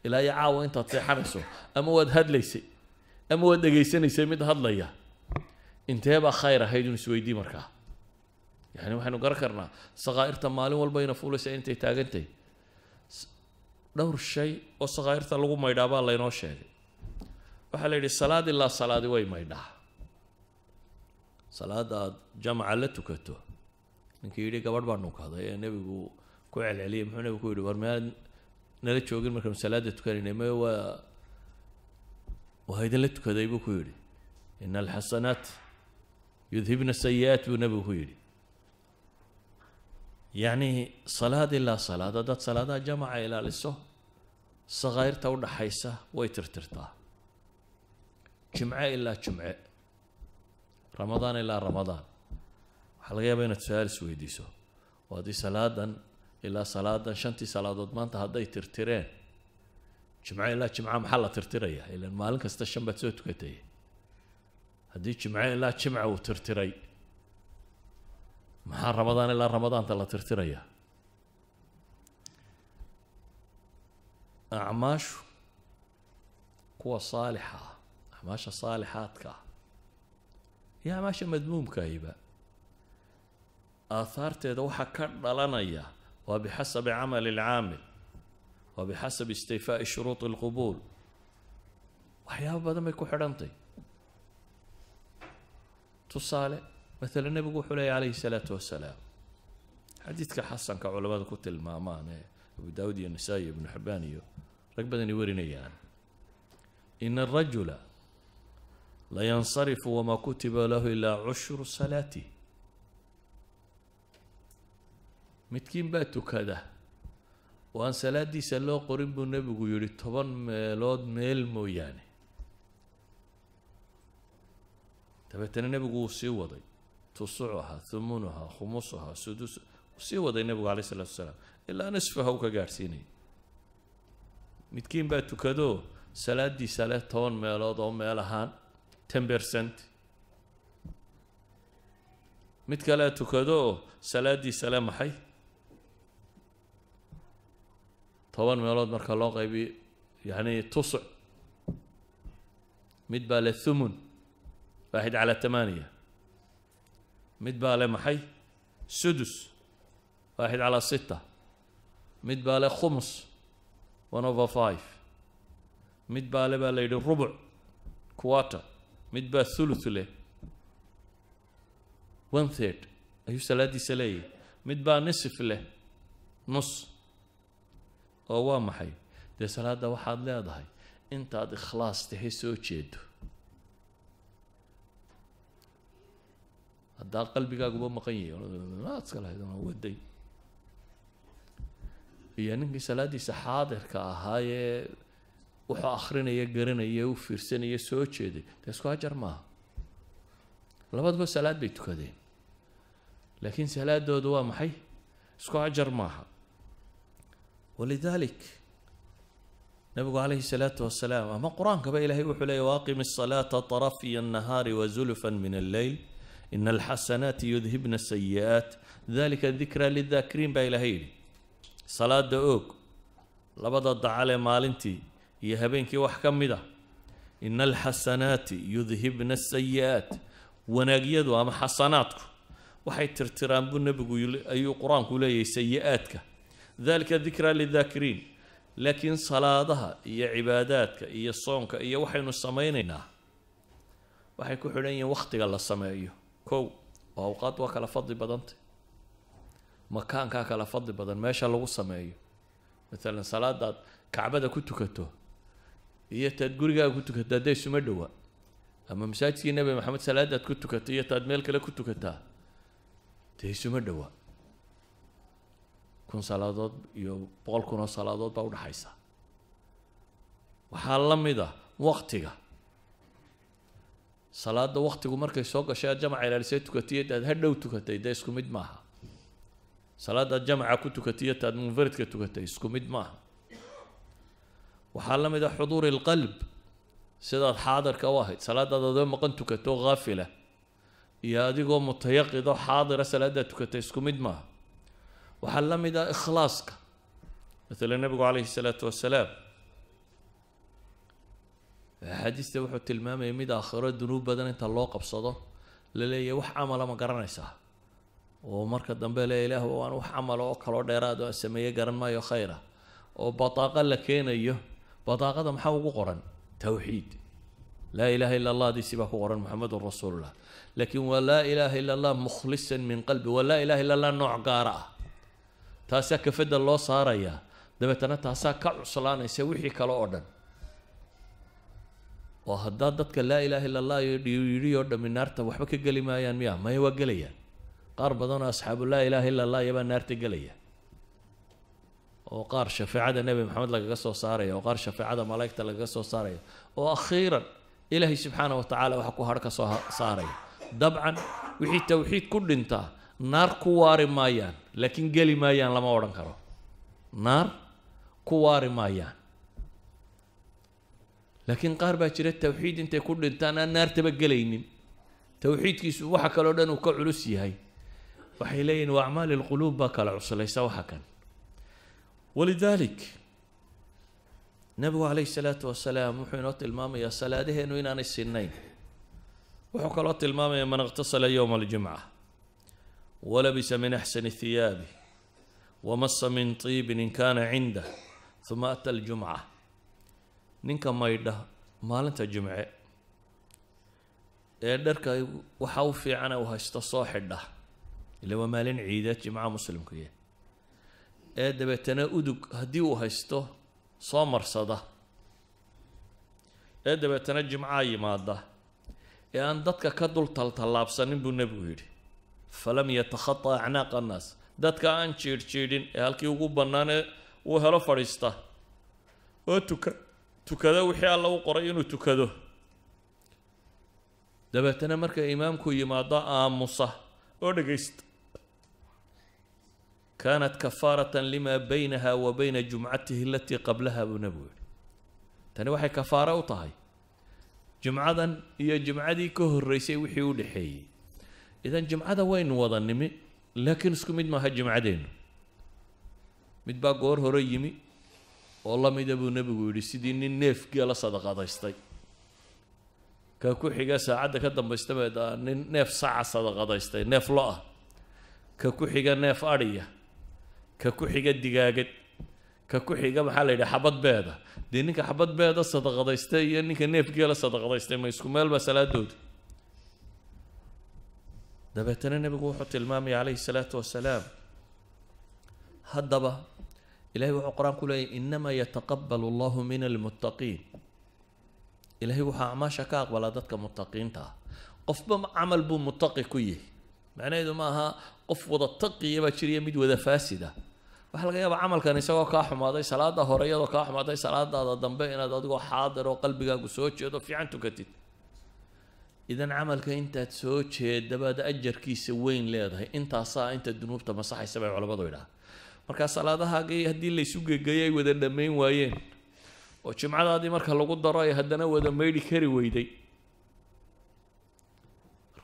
ilaa iyo caawa intaad seexanayso, ama waad hadlaysay ama waad dhegaysanaysay mid hadlaya, inteebaa khayr ahayd uun isweydii markaa. Yani waxaynu garan karnaa sakaa'irta maalin walba ina fuulaysa intay taagantahay. Dhowr shay oo sakaa'irta lagu maydhaa baa laynoo sheegay. Waxaa la yidhi salaad ilaa salaadi way maydhaa, salaada aad jamaca la tukato. Ninkii yidhi "Gabadh baa nunkaday" ee Nebigu ku celceliyay, muxuu Nebigu ku yidhi? "War miyaad nala joogin markaanu salaada tukanaynay?" "Maya, waa idinla tukaday," buu ku yidhi. "إن الحسنات يذهبن السيئات," buu Nebigu ku yidhi. Yacni salaad ilaa salaad haddaad salaadaha jamaca ilaaliso, sakaa'irta udhaxaysa way tirtirtaa. Jimce ilaa jimce, Ramadaan ilaa Ramadaan. Waxaa laga yaabaa inaad su-aal isweydiiso oo haddii salaadan ilaa salaadan shantii salaadood maanta hadday tirtireen, jimce ilaa jimca maxaa la tirtiraya? Ilan maalin kasta shan baad soo tukatay. Haddii jimce ilaa jimca uu tirtiray, maxaa Ramadaan ilaa Ramadaanta la tirtiraya? Acmaashu kuwa saalixa ah, acmaasha saalixaadka ah iyo acmaasha madmuumkaahiba, aahaarteeda waxaa ka dhalanaya waa بحسب عمل العامل, waa بحسب استيفاء شروط القبول. Waxyaaba badan bay ku xidhantay. Tusaale, matala, Nebigu wuxuu leeyay calayhi salaatu wasalaam xadiidka xasanka culamada ku tilmaamaan ee Abu Daawud iyo Nisaa-i iyo Ibnu Xibaan iyo rag badani warinayaan: "إن الرجل لينصرف وما كتب له إلا عشر صلاته." Midkiin baa tukada oo aan salaadiisa loo qorin, buu Nebigu yihi, 10 meelood meel mooyaane. Dabeetana Nebigu wuu sii waday: تسعها، ثمنها، خمسها، سدس. Wuu sii waday Nebigu calayh isalaatu wasalaam ilaa nisfaha uu ka gaadhsiinayay. Midkiin baa tukadoo salaadiisa leh 10 meelood oo meel ahaan, 10%. Mid kalea tukadoo salaadiisa leh maxay? 10 meelood marka loo qaybiyo, yacni تسع. Mid baa leh ثمن, 1/8. Mid baa leh maxay? سدس, 1/6. Mid baa leh خمس, 1/5. Mid baa le baa la yidhi ربع, quarter. Mid baa ثلث leh, 1/3 ayuu salaadiisa leeyahay. Mid baa نصف leh, nus. Oo waa maxay dee salaadda waxaad leedahay? Intaad ikhlaas tahay soo jeedo, haddaa qalbigaaguba maqan yahay iska lahayd waday, iyo ninkii salaadiisa xaadirka ahaayee wuxuu akrinaya, garanaya, u fiirsanaya, soo jeeday, dee isku ajar maaha. Labaduba salaad bay tukadeen, laakiin salaadoodu waa maxay? Isku ajar maaha. Walidalik nabigu calayhi salaatu wasalaam ama qur-aankaba Ilahay wuxuu leeyay: "Waaqim asalaata طarafiya annahaari wazulfan min alleyl, ina alxasanaati yudhibna asayi'aat, dalika dikraa lidaakiriin" baa Ilahay yidhi. Salaada oog labada dacale, maalintii iyo habeenkii wax ka mid a. Ina alxasanaati yudhibna asayi'aat, wanaagyadu ama xasanaadku waxay tirtiraan buu nebigu ayuu qur-aanku leeyahay sayi-aadka. Dalika dikraa lidaakiriin. Laakiin salaadaha iyo cibaadaadka iyo soonka iyo waxaynu samaynaynaa waxay ku xidhan yihiin wakhtiga la sameeyo. Kow, oo awqaad waa kala fadli badantay, makaankaa kala fadli badan, meesha lagu sameeyo. Maalan salaadaad Kacbada ku tukato iyo taad gurigaaga ku tukato hadday isuma dhowa, ama masaajidkii Nebi Maxamed salaadaad ku tukato iyo taad meel kale ku tukataa dee isuma dhowa. 1000 salaadood iyo 100,000 oo salaadood baa udhaxaysa. Waxaa la mid ah waqtiga salaada. Waqtigu markay soo gashay aad jamaca ilaalisay tukatiyo taad hadhow tukatay dee isku mid maaha. Salaadaad jamaca ku tukatiyo taad munfaridka tukatay isku mid maaha. Waxaa la mid ah xuduuri alqalb, sidaad xaadirka u ahayd. Salaadaad adoo maqan tukato, haafila, iyo adigoo mutayaqido xaadira salaadaad tukatay isku mid maaha. Waxaa la mid ah ikhlaaska. Matala nebigu calayhi salaatu wasalaam axaadiista wuxuu tilmaamayay mid aakhiro dunuub badan inta loo qabsado la leeyahay: "Wax camala ma garanaysaa?" Oo marka dambe le: "Ilaah, waan wax camala oo kaloo dheeraad oo aan sameeye garan maayo khayra." Oo bataaqa la keenayo. Bataaqada maxaa ugu qoran? Tawxiid, laa ilaaha illa Allah diisi baa ku qoran, Muxamedun rasuulullah. Laakiin waa laa ilaaha illa Allah mukhlisan min qalbi, waa laa ilaha illa Allah nooc gaara ah. Taasaa kafadda loo saarayaa, dabeetana taasaa ka cuslaanaysa wixii kale oo dhan. Oo haddaa dadka laa ilaaha illa Allah yidhi oo dhami naarta waxba ka geli maayaan miya? Maya, waa gelayaan. Qaar badanoo asxaabu laa ilaaha illa Allah iyabaa naarta gelaya, oo qaar shafeecada Nebi Maxamed lagaga soo saaraya, oo qaar shafeecada malaa'igta lagaga soo saaraya, oo akhiiran Ilaahay subxaana wa tacaala waxa ku hadh ka soo saaraya. Dabcan wixii tawxiid ku dhintaa naar ku waari maayaan, laakiin geli maayaan lama odhan karo. Naar ku waari maayaan, laakiin qaar baa jira tawxiid intay ku dhintaan aan naartaba gelaynin, tawxiidkiisu waxa kaloo dhan uu ka culus yahay. Waxay leeyihin wa acmaali lquluub baa kala cuslaysa waxa kan. Walidalik nabigu calayhi salaatu wasalaam wuxuu inoo tilmaamayaa salaadaheenu inaanay sinnayn. Wuxuu kaloo tilmaamaya: man iqtasala yowma aljumca walabisa min axsani thiyaabi wamasa min tiibin in kaana cindah huma ata aljumca, ninka maydha maalinta jumce ee dharka waxa u fiicana uu haysto soo xidha, ila waa maalin ciideed jimcaha muslimkuya, ee dabeetana udug haddii uu haysto soo marsada, ee dabeetana jimcaha yimaada, ee aan dadka ka dul taltallaabsanin buu nebigu yidhi, falam yatakhata acnaaqa annaas, dadka aan jiidh jiidhin, ee halkii ugu bannaanee uu helo fadhiista, oo tukada wixii Alla u qoray inuu tukado, dabeetana marka imaamku yimaado aamusa oo dhegaysta, kaanat kafaaratan lima baynaha wa bayna jumcatihi alatii qablaha buu nebigu yidhi. Tani waxay kafaaro u tahay jumcadan iyo jumcadii ka horreysay wixii u dhexeeyey. Idan jumcada waynu wada nimi, laakiin isku mid maaha jumcadeennu. Mid baa goor hore yimi oo la mida buu nebigu yidhi sidii nin neef geela sadaqadaystay. Ka ku xiga saacadda ka dambaysta baa nin neef saca sadaqadaystay, neef lo-ah. Ka ku xiga neef adhiya, ka ku xiga digaagad, ka ku xiga maxaa la yidhi xabad beeda. Dee ninka xabad beeda sadaqadaystay iyo ninka neef geela sadaqadaystay ma isku meel baa salaadooda? Dabeetana nebigu wuxuu tilmaamaya calayhi salaatu wasalaam. Haddaba Ilahay wuxuu qur-aan ku leeyahy: inamaa yataqabalu allahu min almuttaqiin. Ilaahay wuxuu acmaasha ka aqbalaa dadka mutaqiinta ah. Qofba camal buu mutaqi ku yihi, macnaheedu ma aha qof wada taqiya baa jiriya mid wada faasida. Waxaa laga yaabaa camalkan isagoo kaa xumaaday salaada hore, iyadoo kaa xumaaday salaadaada dambe, inaad adigoo xaadir oo qalbigaagu soo jeedo fiican tukatid. Idan camalka intaad soo jeeda baad ajarkiisa weyn leedahay, intaasaa inta dunuubta masaxaysa bay culamadu idhaha. Markaa salaadahaagii haddii laysu gegeeyo ay wada dhammayn waayeen, oo jimcadaadii marka lagu daro ay haddana wada maydhi kari weyday,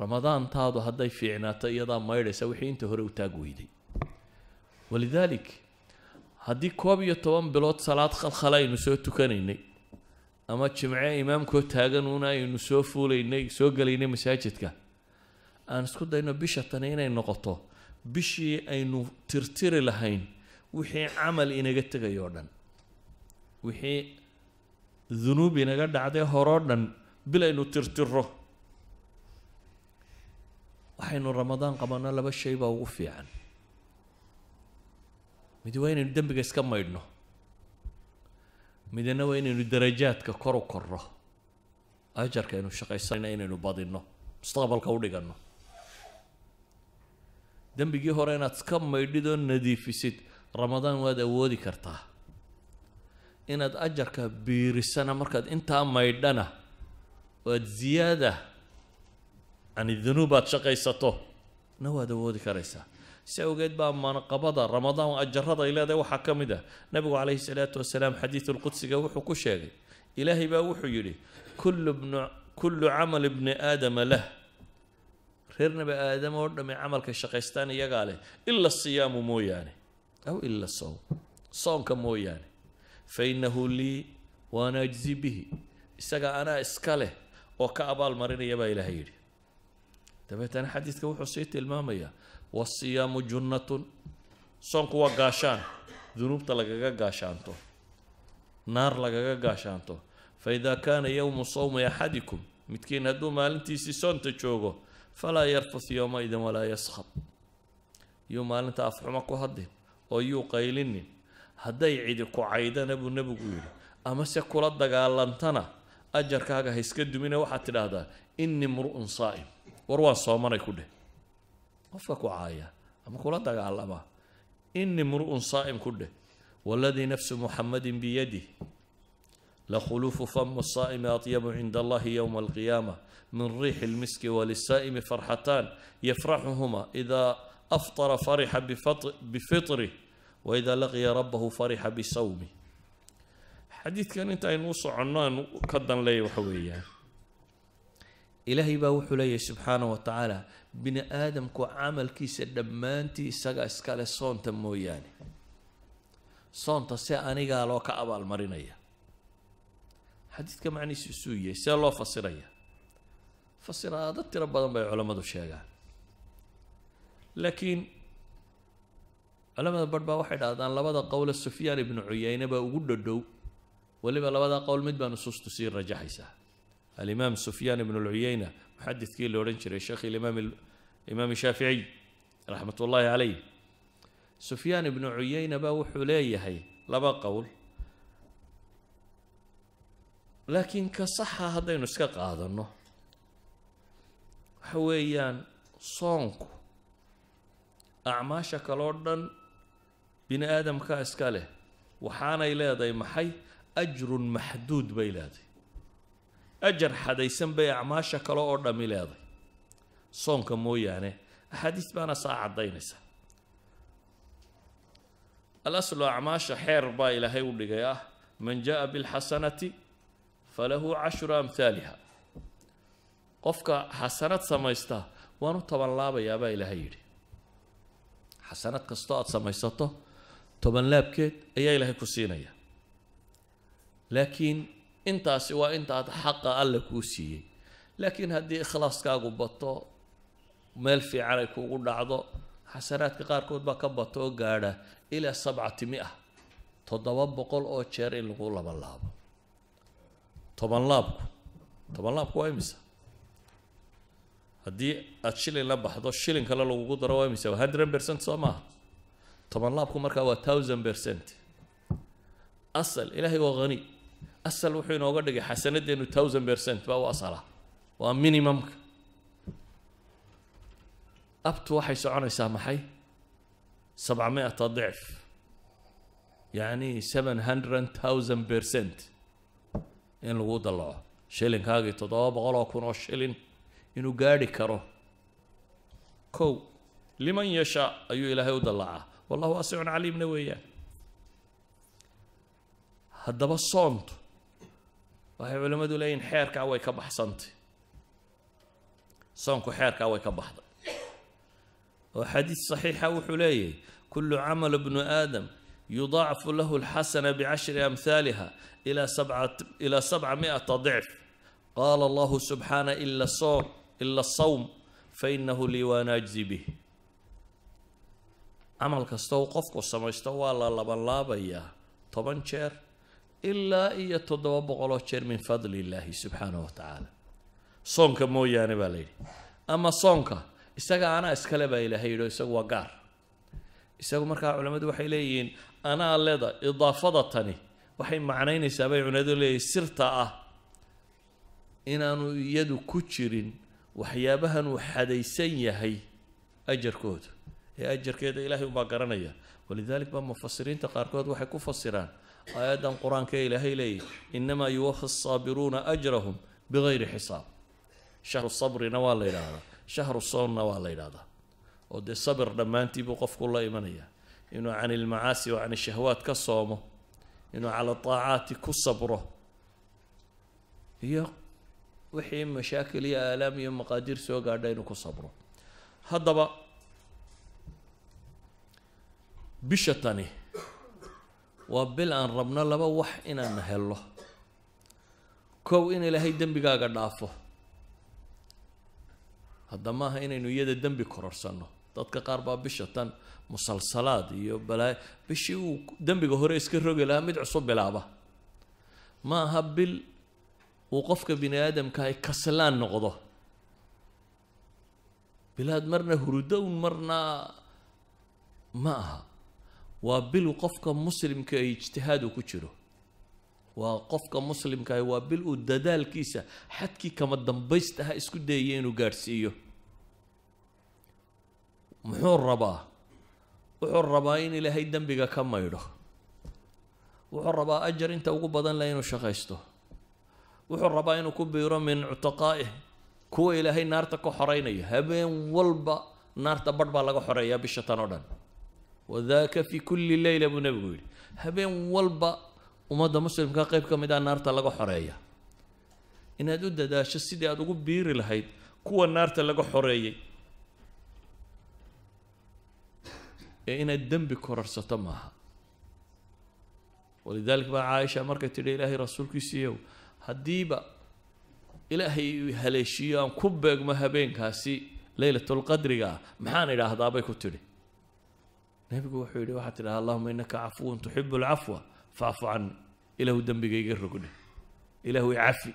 ramadaantaadu hadday fiicnaato iyadaa maydhaysa wixii inta hore u taag weyday. Walidaalik haddii 11 bilood salaad khalkhala aynu soo tukanaynay, ama jimce imaamkoo taagan uuna aynu soo fuulaynay soo gelaynay masaajidka, aan isku dayno bisha tani inay noqoto bishii aynu tirtiri lahayn wixii camal inaga tegay oo dhan, wixii dunuub inaga dhacday horoo dhan, bil aynu tirtiro. Waxaynu Ramadaan qabanno laba shay baa ugu fiican. Mid waa inaynu dembiga iska maydhno, midna waa inaynu darajaadka kor u korro, ajarka aynu shaqaysanayna inaynu badinno, mustaqbalka u dhiganno. Dembigii hore inaad iska maydhid oo nadiifisid Ramadaan waad awoodi kartaa, inaad ajarka biirisana markaad intaa maydhana waad ziyaada can dunuub aad shaqaysato na waad awoodi karaysaa. Si awgeed baa manqabada Ramadaan ajarada ay leedahay waxaa ka mid ah, nabigu calayhi salaatu wasalaam xadiidulqudsiga wuxuu ku sheegay, Ilaahay baa wuxuu yidhi kullu camal ibni aadama lah, reer nabi aadam oo dhami camalkay shaqaystaan iyagaa leh, ila siyaamu mooyaane, aw ila sawm, soonka mooyaane, fa innahu lii wa ana ajzi bihi, isaga anaa iska leh oo ka abaal marinaya baa Ilaahay yidhi. Dabeetana xadiidka wuxuu sii tilmaamayaa wasiyaamu junnatun, soonku waa gaashaan dunuubta lagaga gaashaanto, naar lagaga gaashaanto. Fa idaa kaana yowmu sawmi axadikum, midkiin hadduu maalintiisii soonta joogo, falaa yarfuth yowmaidin walaa yaskhab, yuu maalinta afxumo ku hadlin oo yuu qaylinin. Hadday cidi ku caydana buu nebigu yidhi, amase kula dagaalantana, ajarkaaga ha iska dumine, waxaad tidhaahdaa innii mru'un saa'im, war waan soomanay ku dheh. Qofka ku caaya ama kula dagaalama, innii mru'un saa'im ku dheh. Waladii nafsu Muxamadin biyadih lakhuluufu famu saa'imi atyabu cinda Allahi yowma alqiyaama min riixi lmiski, walisaa'imi farxataan yafraxuhuma, idaa aftara farixa bifitrih, waida laqiya rabbahu farixa bisawmih. Xadiidkan inta aynu u soconno aanu ka dan leeya waxa weeyaan, Ilaahay baa wuxuu leeyahay subxaanahu wa tacaala, bini aadamku camalkiisa dhammaantii isaga iskale, soonta mooyaane, soonta se anigaa loo ka abaalmarinaya. Xadiidka macnihiisu isuu yahay, see loo fasiraya? Fasiraado tiro badan bay culammadu sheegaan, laakiin culamada barh baa waxay dhahdaan labada qowle Sufyaan ibnu Cuyeyne baa ugu dhodhow. Weliba labada qowl mid baa nusuustu sii rajaxaysaa. Alimaam Sufyaan ibnu lcuyeyna, muxadidkii la odhan jiray sheekh imaam imaam Shaaficiy raxmat ullaahi caleyh, Sufyaan ibnu Cuyeyna baa wuxuu leeyahay laba qowl, laakiin ka saxa haddaynu iska qaadano waxa weeyaan soonku acmaasha kaloo dhan bini aadamka iska leh, waxaanay leedahay maxay? Ajrun maxduud bay leedahay, ajar xadaysan bay acmaasha kale oo dhami leedahay soonka mooyaane. Axaadiis baana saa caddaynaysa. Alaslu acmaasha xeer baa Ilaahay u dhigay ah, man jaa bilxasanati falahu cashru amhaaliha, qofka xasanad samaysta waan u toban laabayaa baa Ilaahay yidhi. Xasanad kastoo aada samaysato toban laabkeed ayaa Ilaahay ku siinaya, laakiin intaasi waa intaad xaqa alle kuu siiyey. Laakiin haddii ikhlaaskaagu bato, meel fiican ay kuugu dhacdo, xasanaadka qaarkood baa ka bato oo gaadha ilaa 700, 700 oo jeer in lagu laban laabo. Toban laabku, toban laabku waa imisa? Haddii aada shilin la baxdo, shilin kale lagugu daro, waa imisa? Waa 100%, soo maaha? Toban laabku markaa waa 1000%. Asal Ilaahay waa hani. Asal wuxuu inooga dhigay xasanadeenu 1000% baa u asala, waa minimumka. Abtu waxay soconaysaa maxay? 700 ضعف, yacni 700,000% in lagu dallaco shilinkaagii 700,000 oo shilin inuu gaadhi karo. Kow liman yashaa ayuu Ilaahay u dallacaa, wallahu waasicun caliimna weeyaan. Haddaba soontu waxay culimmadu leeyihin xeerkaa way ka baxsantay. Soonku xeerkaa way ka baxday, oo xadiis saxiixa wuxuu leeyahay: كل عمل ابن آدم يضاعف له الحسنة بعشر أمثالها إلى 700 ضعف. قال الله سبحانه: إلا الصوم، إلا الصوم فإنه لي وأنا أجزي به. Camal kasta uu qofku samaysto waa la labanlaabayaa 10 jeer ilaa iyo 700 jeer min fadli illaahi subxaanahu wa tacaala, soonka mooyaane baa la yidhi. Ama soonka isaga anaa iskale baa Ilaahay yidhi, oo isagu waa gaar isagu. Markaa culammadu waxay leeyihiin anaa leda idaafada tani waxay macnaynaysaa bay culimadu leeyihin sirta ah inaanu iyadu ku jirin waxyaabahan uu xadaysan yahay ajarkooda, ee ajarkeeda Ilahay ubaa garanaya. Walidalik baa mufasiriinta qaarkood waxay ku fasiraan aayaddan Qur-aanka ee Ilaahay leeyahy: إنما يوفى الصابرون أجرهم بغير حساب. شهر sabrina waa la yidhaahdaa, شهر soonna waa la yidhahdaa, oo dee sabir dhammaantii buu qofku la imanaya, inuu عن المعاصي وعن الشهوات ka soomo, inuu على الطاعات ku sabro, iyo wixii mashaakil iyo aalaam iyo maqaadiir soo gaadha inuu ku sabro. Haddaba bisha tani waa bil aan rabno laba wax inaan helo. Kow, in Ilaahay dembigaaga dhaafo. Hadda maaha inaynu iyada dembi kororsanno. Dadka qaar baa bisha tan musalsalaad iyo balaa, bishii uu dembiga hore iska rogi lahaa mid cusub bilaaba. Ma aha bil uu qofka bini aadamka ay kaslaan noqdo, bilaad marna hurudo un marna ma aha. Waa bil qofka muslimka ay ijtihaadu ku jiro. Waa qofka muslimka ah, waa bil uu dadaalkiisa xadkii kama dambaysta aha isku dayaya inuu gaadhsiiyo. Muxuu rabaa? Wuxuu rabaa in Ilaahay dembiga ka maydho. Wuxuu rabaa ajar inta ugu badan leh inuu shaqaysto. Wuxuu rabaa inuu ku biiro من عتقائه, kuwa Ilaahay naarta ka xoreynaya. Habeen walba naarta badh baa laga xoreeyaa bisha tan oo dhan. وذاك في كل ليلة buu Nebigu yidhi. Habeen walba ummadda muslimka qayb ka mid ah naarta laga xoreeya. Inaad u dadaasho sidii aada ugu biiri lahayd kuwa naarta laga xoreeyey, ee inaad dembi kororsato maaha. Walidalik baa Caaisha markay tidhi: "Ilaahay rasuulkiisiiyow, haddiiba Ilaahay haleeshiiyo aan ku beegmo habeenkaasi leylatulqadriga ah, maxaan idhaahdaa?" bay ku tidhi. Nebigu wuxuu yidhi: "Waxaad tidhaha: اللهم إنك عفو تحب العفو فاعف عني." Ilaahu dembiga iga rogdhe, Ilaahu icafi.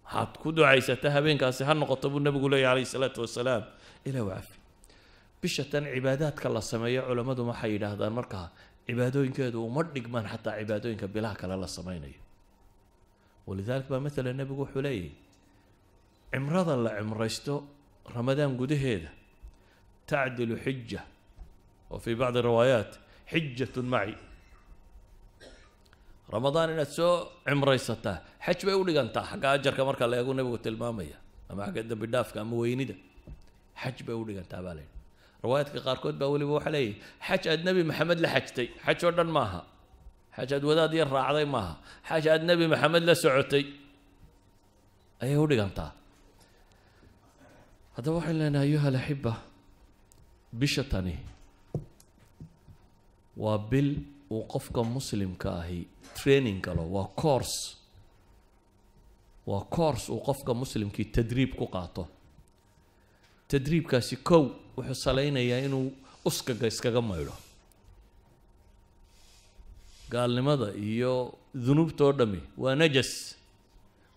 Waxaad ku ducaysataa habeenkaasi ha noqoto, buu nebigu leeyahy calayhi salaatu wasalaam, Ilaahu cafi. Bisha tan cibaadaadka la sameeyo, culammadu waxay yidhaahdaan markaa cibaadooyinkeedu uma dhigmaan xataa cibaadooyinka bilaha kale la sameynayo. Walidalik baa mathalan nebigu wuxuu leeyahy cimrada la cimraysto Ramadaan gudaheeda تعدل حجة, وفي بعض الروايات حجة معي. Ramadaan inaad soo cimraysataa xaj bay u dhigantaa xagga ajarka marka la eego, nebigu tilmaamaya, ama xagga dembi dhaafka ama weynida xaj bay u dhigantaa baa layidhi. Riwaayaadka qaarkood baa weliba waxaa leeyahy xaj aad Nebi Maxamed la xajtay. Xaj oo dhan maaha, xaj aad wadaad yar raacday maaha, xaj aad Nebi Maxamed la socotay ayay u dhigantaa. Haddaba waxaynu leenahay, أيها الأحبة, bisha tani waa bil uu qofka muslimka ahi training galo. Waa course, waa course uu qofka muslimkii tadriib ku qaato. Tadriibkaasi kow wuxuu salaynayaa inuu uskaga iskaga maydho, gaalnimada iyo dunuubta oo dhami waa najas,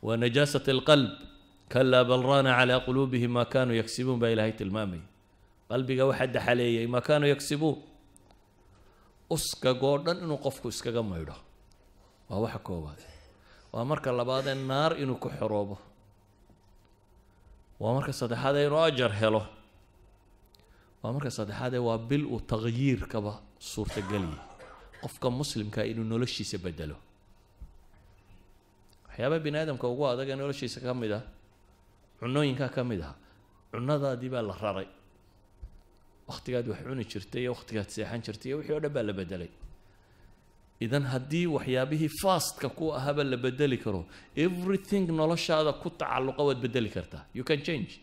waa نجاسة القلب. كلا بل ران على قلوبهم ما كانوا يكسبون baa Ilaahay tilmaamaya. Qalbiga waxaa daxaleeyay ما كانوا يكسبون. Uskagoo dhan inuu qofku iskaga maydho waa waxa koowaad. Waa marka labaad ee naar inuu ku xoroobo. Waa marka saddexaad ee inuu ajar helo. Waa marka saddexaad ee waa bil uu taqyiirkaba suurtageliyay qofka muslimka inuu noloshiisa bedelo. Waxyaabaha bini aadamka ugu adag ee noloshiisa ka mid ah cunooyinkaa ka mid ah, cunadaadii baa la raray, wakhtigaad wax cuni jirtay iyo wakhtigaad seexan jirtay iyo wixii oo dhan baa la bedelay. Idan haddii waxyaabihii fastka ku ahaaba la bedeli karo, everything noloshaada ku tacalluqa waad bedeli kartaa. You can change.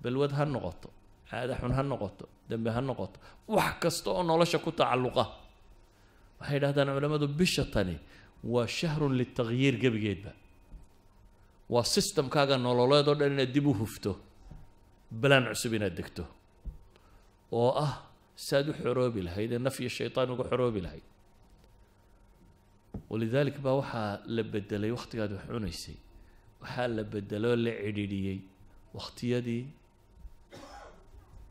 Balwad ha noqoto, caada xun ha noqoto, dembe ha noqoto, wax kasta oo nolosha ku tacalluqa. Waxay yidhahdaan culammadu bisha tani waa shahrun litaghyiir gebigeedba, waa systemkaaga nololeed oo dhan inaad dib u hufto, balaan cusub inaad degto oo ah saad u xoroobi lahayd ee naf iyo shaytaan uga xoroobi lahayd. Walidalik baa waxaa la bedelay wakhtigaad wax cunaysay, waxaa la bedeloo la cidhiidhiyey wakhtiyadii,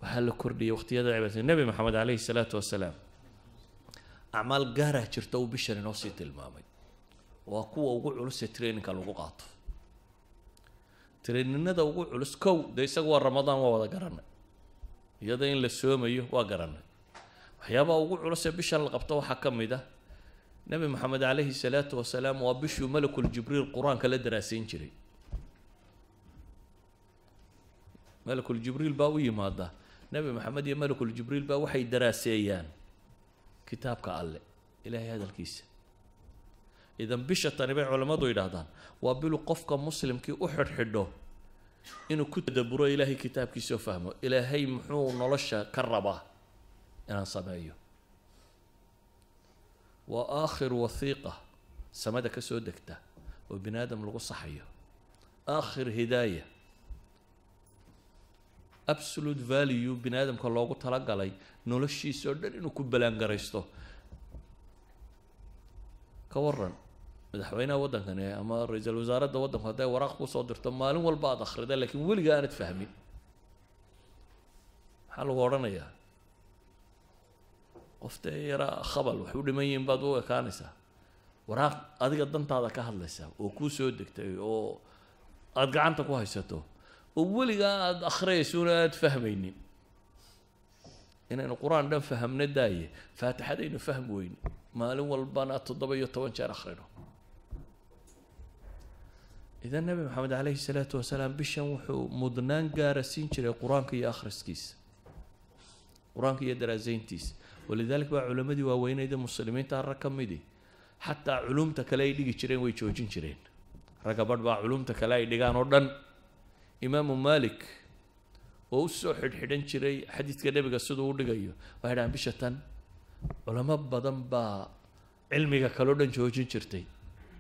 waxaa la kordhiyey wakhtiyada cibaadada. Nebi Maxamed calayhi salaatu wasalaam acmaal gaaraa jirta uu bishan inoo sii tilmaamay, waa kuwa ugu culus ee trainingka lagu qaato, traininada ugu culus. Kow dee isagu waa Ramadaan, waa wada garanay, iyada in la soomayo waa garanay. Waxyaabaha ugu culus ee bishan la qabto waxaa ka mid ah Nebi Maxamed calayhi salaatu wasalaam waa bishuu malakul Jibriil qur-aanka la daraasayn jiray. Malakul Jibriil baa u yimaada Nebi Maxamed iyo malakul Jibriil baa waxay daraaseeyaan kitaabka Alle, Ilaahay hadalkiisa. Idan bisha tani bay culammadu yidhaahdaan waa bilu qofka muslimkii u xidhxidho inuu ku tadaburo Ilaahay kitaabkiisoo fahmo Ilaahay muxuu nolosha ka rabaa inaan sameeyo. Waa aakhir wathiiqa samada ka soo degta oo bini aadam lagu saxayo, aakhir hidaaya, absolute value bini aadamka loogu talagalay noloshiisa oo dhan inuu ku balaangaraysto. Ka waran madaxweynaha waddankani ama ra-iisul wasaaradda waddanku hadday waraaq kusoo dirto maalin walba aad akhrida laakiin weliga aanad fahmin, maxaa lagu odhanayaa? Qof dee yaraa khabal wax u dhiman yihiin baad u ekaanaysaa. Waraaq adiga dantaada ka hadlaysaa oo kuu soo degtay oo aada gacanta ku haysato oo weligaa aada akhriyaysuuna aada fahmaynin. Inaynu qur-aan dhan fahamno daaye, faatixadaynu fahmi weyne, maalin walbana 17 jeer akhrino. Idan Nebi Maxamed calayhi salaatu wasalaam bishan wuxuu mudnaan gaara siin jiray qur-aanka iyo akhriskiisa, qur-aanka iyo daraasayntiisa. Walidalik baa culammadii waaweyneyda muslimiinta rag ka midi xataa culumta kale ay dhigi jireen way joojin jireen. Ragga badh baa culumta kale ay dhigaan oo dhan, Imaamu Malik oo u soo xidhxidhan jiray xadiidka nebiga siduu u dhigayo, waxay dhahaan bisha tan culamo badan baa cilmiga kaleo dhan joojin jirtay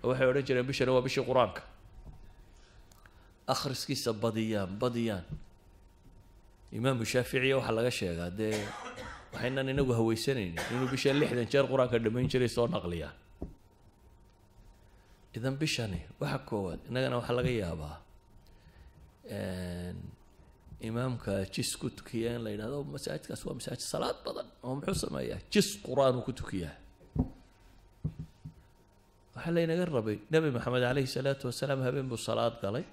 oo waxay odhan jireen bishani waa bishii qur-aanka, akhriskiisa badiyaan badiyaan. Imaamu Shaaficiya waxaa laga sheegaa dee waxaynan inagu haweysanaynin inuu bisha 60 jeer qur-aanka dhamayn jiray soo naqliyaan. Idan bishani waxa koowaad innagana waxaa laga yaabaa imaamka jis ku tukiya in la yidhahdo masaajidkaas waa masaajid salaad badan oo muxuu sameeyaa jis qur-aan uu ku tukiyaa. Waxaa laynaga rabay Nebi Maxamed calayhi salaatu wasalaam habeen buu salaad galay,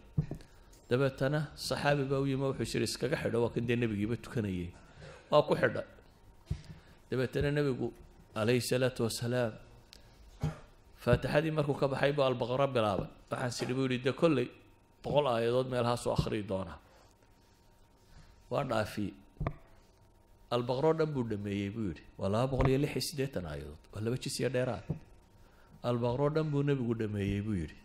dabeetana saxaabi baa u yimi, wuxuu yidhi iskaga xidho, waa kan dee nebigiiba tukanayay, waa ku xidha. Dabeetana nebigu calayhi salaatu wasalaam faatixadii markuu ka baxay buu Albaqara bilaabay. Waxaan sidhi buu yidhi dee kolley 100 aayadood meelahaasuu akhriyi doonaa, waa dhaafiyey, Albaqaro dhan buu dhameeyey buu yidhi, waa 286 aayadood, waa 2 jis iyo dheeraad. Albaqaro dhan buu nebigu dhameeyey buu yidhi.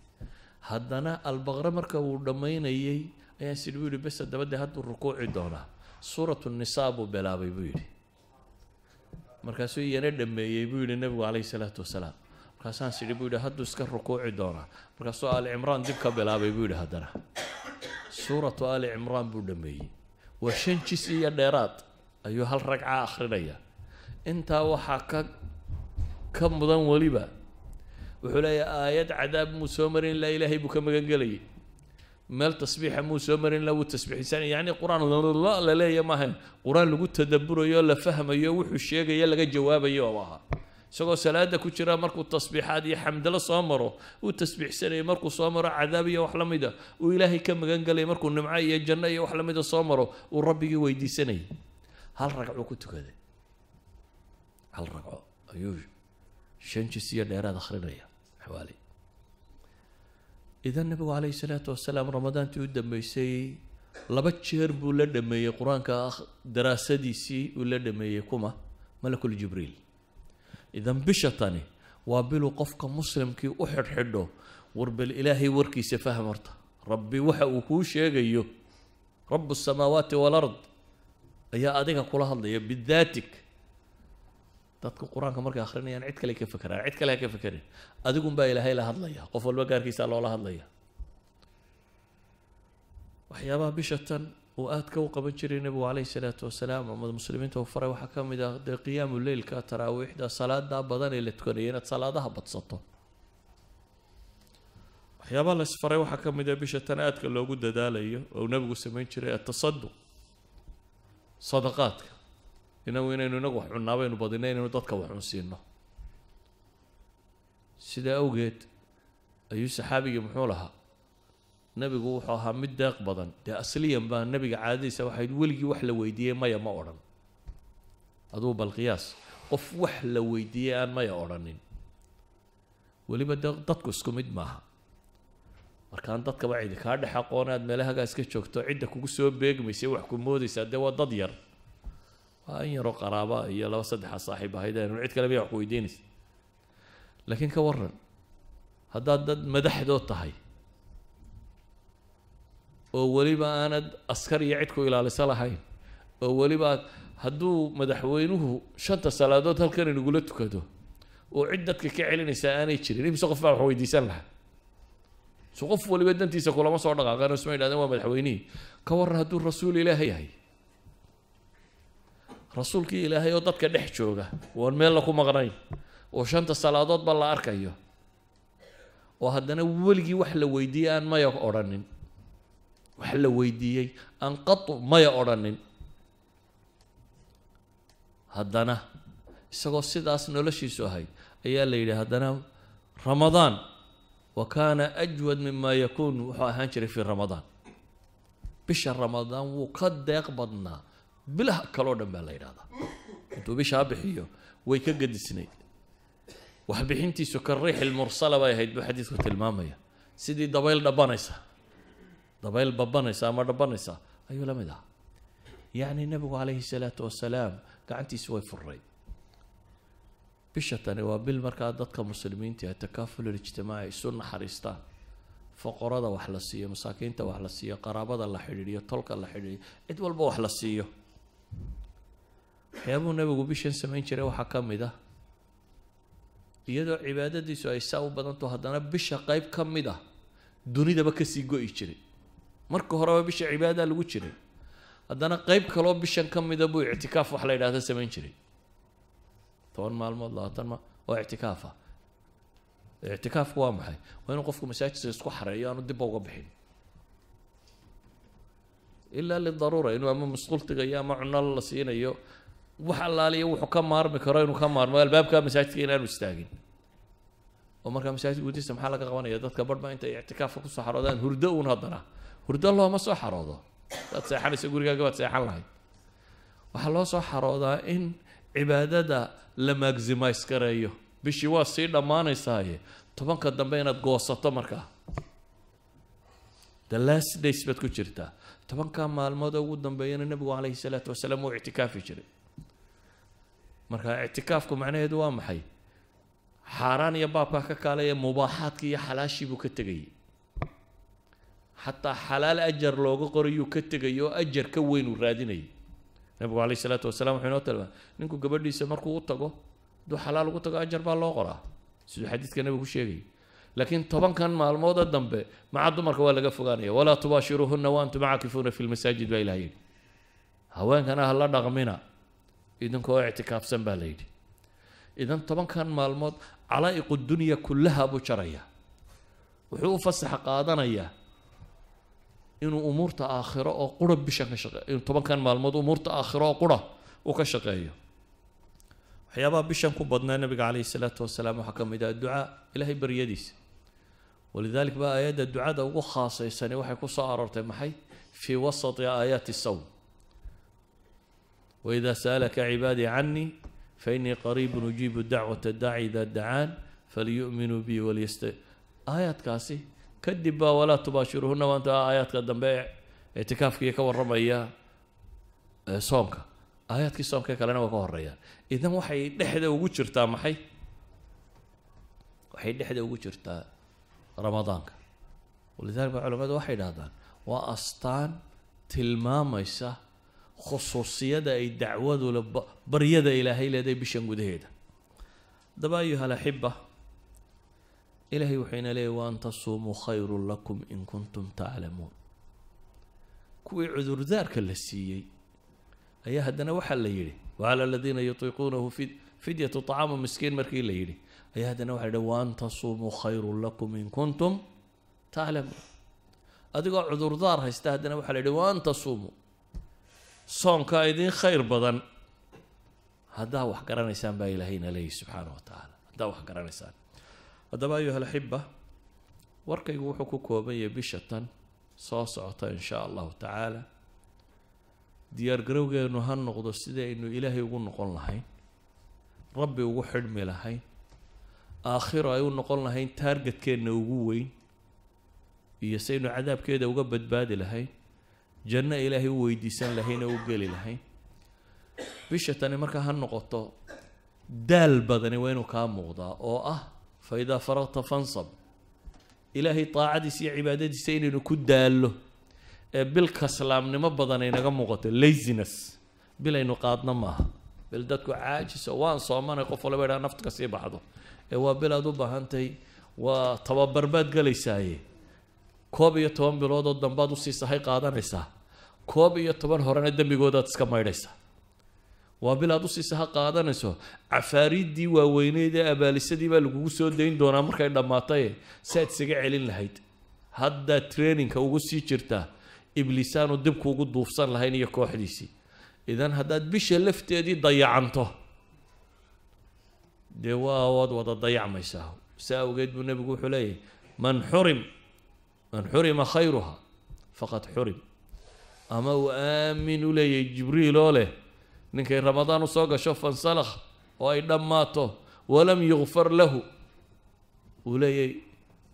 Haddana Albaqro marka uu dhammaynayey ayaan sidhi buu yidhi bes haddaba dee hadduu rukuuci doonaa, Suuratu Nisaa buu bilaabay buu yidhi, markaasuu iyana dhameeyey buu yidhi nebigu calayhi salaatu wasalaam. Markaasaan sidhi buu yidhi hadduu iska rukuuci doonaa, markaasuu Aali Cimraan dib ka bilaabay buu yidhi, haddana Suuratu Aali Cimraan buu dhameeyey. Waa 5 jis iyo dheeraad ayuu hal ragca akrinaya. Intaa waxaa ka mudan weliba wuxuu leeyahay aayad cadaab muu soo marin ilaa Ilaahay buu ka magan gelayay, meel tasbiixa muu soo marin ilaa wuu tasbiixsanay. Yacni qur-aan la leeya maahayn, qur-aan lagu tadabburayo, la fahmayo, wuxuu sheegayo laga jawaabayo oo ahaa. Isagoo salaada ku jira markuu tasbiixaad iyo xamdalo soo maro uu tasbiixsanayay, markuu soo maro cadaab iyo wax la mida uu Ilaahay ka magan galay, markuu nimco iyo janno iyo wax la mida soo maro uu rabbigii weydiisanayay. Hal ragcuu ku tukaday, hal ragco ayuu 5 jis iyo dheeraad akhrinaya xawaali. Idan nabigu calayhi salaatu wasalaam ramadaantii u dambeysay 2 jeer buu la dhameeyey qur-aanka daraasadiisii uu la dhameeyey kuma malakul Jibriil. Idan bisha tani waa biluu qofka muslimkii u xidhxidho war bal Ilaahay warkiisa faham horta, rabbi waxa uu kuu sheegayo, rabu samaawaati walard ayaa adiga kula hadlaya bidaatik. Dadka qur-aanka markay akhrinayaan cid kale ka fekeraan, cid kale ha ka fekerin, adigun baa Ilaahay la hadlaya, qof walba gaarkiisa loola hadlaya. Waxyaabaha bisha tan uu aadka u qaban jiray nabigu calayhi salaatu wasalaam ama muslimiinta uu faray waxaa ka mid ah dee qiyaamu leylka, taraawiixda, salaada badan ee la tukanaya, inaad salaadaha badsato. Waxyaabaha la isfaray waxaa ka mid ah bisha tan aadka loogu dadaalayo oo uu nabigu samayn jiray atasaduq, sadaqaadka. Inagu inaynu inagu wax cunnaa baynu badinay, inaynu dadka wax cunsiino. Sidaa awgeed ayuu saxaabigii muxuu lahaa, nabigu wuxuu ahaa mid deeq badan. Dee asliyan baa nabiga caadadiisa waxayd weligii wax la weydiiyey maya ma odhan. Aduu bal qiyaas qof wax la weydiiyey aan maya odhanin. Weliba dee dadku isku mid maaha, markaan dadkaba cidi kaa dhex aqoon aad meelahagaa iska joogto, cidda kugu soo beegmaysa wax ku moodaysaa dee waa dad yar, waa in yaroo qaraaba iyo 2-3 saaxiib ahayd, aynu cid kale miya wax ku weydiinaysa. Laakiin ka warran haddaad dad madaxdood tahay oo weliba aanad askar iyo cid ku ilaalisa lahayn, oo weliba hadduu madaxweynuhu 5 salaadood halkan inagula tukado oo cid dadka ka celinaysaa aanay jirin, imise qof baa wax weydiisan lahaa? So qof waliba dantiisa kulama soo dhaqaaqeen oo isma yidhahdeen waa madaxweynihii. Ka warran hadduu rasuul Ilaahay yahay, rasuulkii Ilaahay oo dadka dhex jooga oon meelna ku maqnayn, oo 5 salaadoodba la arkayo, oo haddana weligii wax la weydiiyey aan maya odhanin, wax la weydiiyey aan qatu maya odhanin, haddana isagoo sidaas noloshiisu ahayd ayaa la yidhi haddana Ramadaan wa kaana ajwad mima yakuun, wuxuu ahaan jiray fii Ramadaan, bisha Ramadaan wuu ka deeq badnaa bilaha kaloo dhan baa la yidhahdaa. Intuu bishaa bixiyo way ka gadisnayd, waxbixintiisu ka riix ilmursala bay ahayd buu xadiidku tilmaamaya, sidii dabayl dhabanaysa, dabayl babanaysa ama dhabanaysa ayuu la mid ahaa. Yacni nabigu calayhi salaatu wasalaam gacantiisu way furayd. Bisha tani waa bil markaa dadka muslimiinta ee takaaful ijtimaaci isu naxariistaan, foqorada wax la siiyo, masaakiinta wax la siiyo, qaraabada la xidhiidhiyo, tolka la xidhiidhiyo, cid walba wax la siiyo. Waxyaabuhu nabigu bishan samayn jiray waxaa ka mid ah, iyadoo cibaadadiisu ay saa u badanto haddana bisha qayb ka mid ah dunidaba kasii go'i jiray. Marka horeba bisha cibaada lagu jiray, haddana qayb kaloo bishan ka mida buu ictikaaf wax la yidhahda samayn jiray, 10 maalmood 20 ma oo ictikaaf ah. Ictikaafku waa maxay? Waa inuu qofku masaajidka isku xareeyo, aanu dibba uga bixin ilaa lidaruura, inuu ama masquul tegayo ama cuno la siinayo, wax allaaliya wuxuu ka maarmi karo inuu ka maarmo, albaabka masaajidka inaanu istaagin. Oo markaa masaajidka gudihiisa maxaa laga qabanaya? Dadka barh baa intay ictikaafka kusoo xaroodaan hurdo uun, haddana hurdo looma soo xaroodo, hadaad seexanayso gurigaaga baad seexan lahayd. Waxaa loo soo xaroodaa in cibaadada la maximize gareeyo. Bishii waa sii dhammaanaysaaye 10ka dambe inaad goosato, markaa the last days baad ku jirtaa. 10ka maalmood ee ugu dambeeyana nabigu calayhi salaatu wasalaam wuu ictikaafi jiray. Marka ictikaafku macnaheedu waa maxay? Xaaraan iyo baabkaa ka kaalaya, mubaaxaadkii iyo xalaashii buu ka tegayay, xataa xalaal ajar looga qorayuu ka tegay oo ajar ka weyn uu raadinayay. Nabigu calayhi salaatu wasalaam wuxuu inoo tilmaamay ninku gabadhiisa markuu u tago, hadduu xalaal ugu tago ajar baa loo qoraa, siduu xadiidka nabigu sheegayay. Laakiin 10kan maalmooda dambe maca dumarka waa laga fogaanaya, walaa tubaashiruuhunna wa antum caakifuuna fi lmasaajid baa Ilaah yidhi, haweenkana ha la dhaqmina idinkoo ictikaafsan baa la yidhi. Idan 10kan maalmood calaa'iqu dunya kullaha buu jaraya, wuxuu u fasax qaadanayaa inuu umuurta aakhiro oo qura bishan ka shaqeeyo, inuu 10kan maalmood umuurta aakhiro oo qura uu ka shaqeeyo. Waxyaabaha bishan ku badnaa nabiga calayhi salaatu wasalaam waxaa ka mid ah ducaa, ilaahay baryadiisa. Walidalik baa aayadda ducada ugu khaasaysani waxay ku soo aroortay maxay? Fii wasati aayaati sawm. Waidaa sa'alaka cibaadii canii fainii qariibun ujiibu dacwata daaci idaa dacaan faliyu'minuu bi waliyasta. Aayaadkaasi kadib baa walaa tubaashiruhuna maanta aayaadka dambe ictikaafkiiyo ka warramaya soomka, aayaadkii soomka kalena waa ka horeeyaan. Idan waxay dhexda ugu jirtaa maxay? Waxay dhexda ugu jirtaa ramadaanka. Walidalik ba culamadu waxay idhahdaan waa astaan tilmaamaysa khusuusiyada ay dacwadu le baryada ilaahay leedahay bishan gudaheeda. Haddaba ayuha alaxiba, ilaahay wuxuu ina leeyahy wa an tasuumuu khayrun lakum in kuntum taclamuun. Kuwii cudurdaarka la siiyey ayaa haddana waxaa la yidhi wacala aladiina yutiiquunahu fidyatu طacaamu miskiin, markii la yidhi ayaa haddana waxa la yidhi wa an tasuumuu khayrun lakum in kuntum taclamuun. Adigoo cudurdaar haysta haddana waxaa la yidhi wa an tasuumuu, soonkaa idin khayr badan haddaa wax garanaysaan baa ilaahayna leeyahy subxaana wa tacaala, haddaa wax garanaysaan. Haddaba ayuha alaxiba, warkaygu wuxuu ku kooban yahay bisha tan soo socota in shaa allahu tacaala diyaargarowgeenu ha noqdo sidii aynu ilaahay ugu noqon lahayn, rabbi ugu xidhmi lahayn, aakhiro ay u noqon lahayn taargetkeenna ugu weyn, iyo saynu cadaabkeeda uga badbaadi lahayn, janno ilaahay u weydiisan lahayn oo u geli lahayn. Bisha tani markaa ha noqoto daal badani waa inuu kaa muuqdaa oo ah fa idaa faragta fansab, ilaahay taacadiisa iyo cibaadadiisa inaynu ku daallo ee bil kaslaamnimo badan ay naga muuqato, laziness bil aynu qaadno maaha, bil dadku caajiso waan soomanay qof waliba idhaa naftu ka sii baxdo, ee waa bil aad u baahantahay, waa tababar baad gelaysaaye, 11 bilood oo dambaad usii sahay qaadanaysaa, 11 horena dembigoodaad iska maydhaysaa. Waa bil aad usii saha qaadanayso, cafaariiddii waaweyneyd ee abaalisadii baa lagugu soo dayn doonaa markay dhammaatay si aad isaga celin lahayd. Haddaad trainingka ugu sii jirtaa ibliisaanu dib kuugu duufsan lahayn iyo kooxdiisii. Idan haddaad bisha lafteedii dayacanto dee waa waad wada dayacmaysaa. Saa awgeed buu nebigu wuxuu leeyahay man xurima khayruha faqad xurim, ama uu aamin u leeyahay Jibriil oo leh ninkay ramadaan usoo gasho fansalakh oo ay dhammaato walam yukfar lahu, uu leeyahay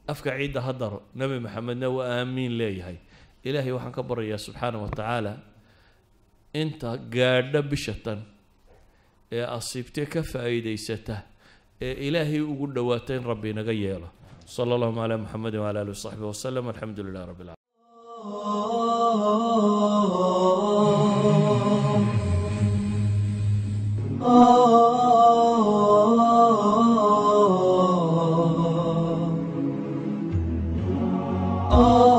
afka ciidda ha daro. Nebi Maxamedna waa aamiin leeyahay. Ilaahay waxaan ka baryayaa subxaana wa tacaala inta gaadha bisha tan ee asiibtee ka faa'iidaysata ee ilaahay ugu dhowaata in rabbi inaga yeelo. Sala allahuma calaa muxamedin wacala alihi wasaxbihi wasalam, alxamdu lilah rabbi alcaalamiin. Oh.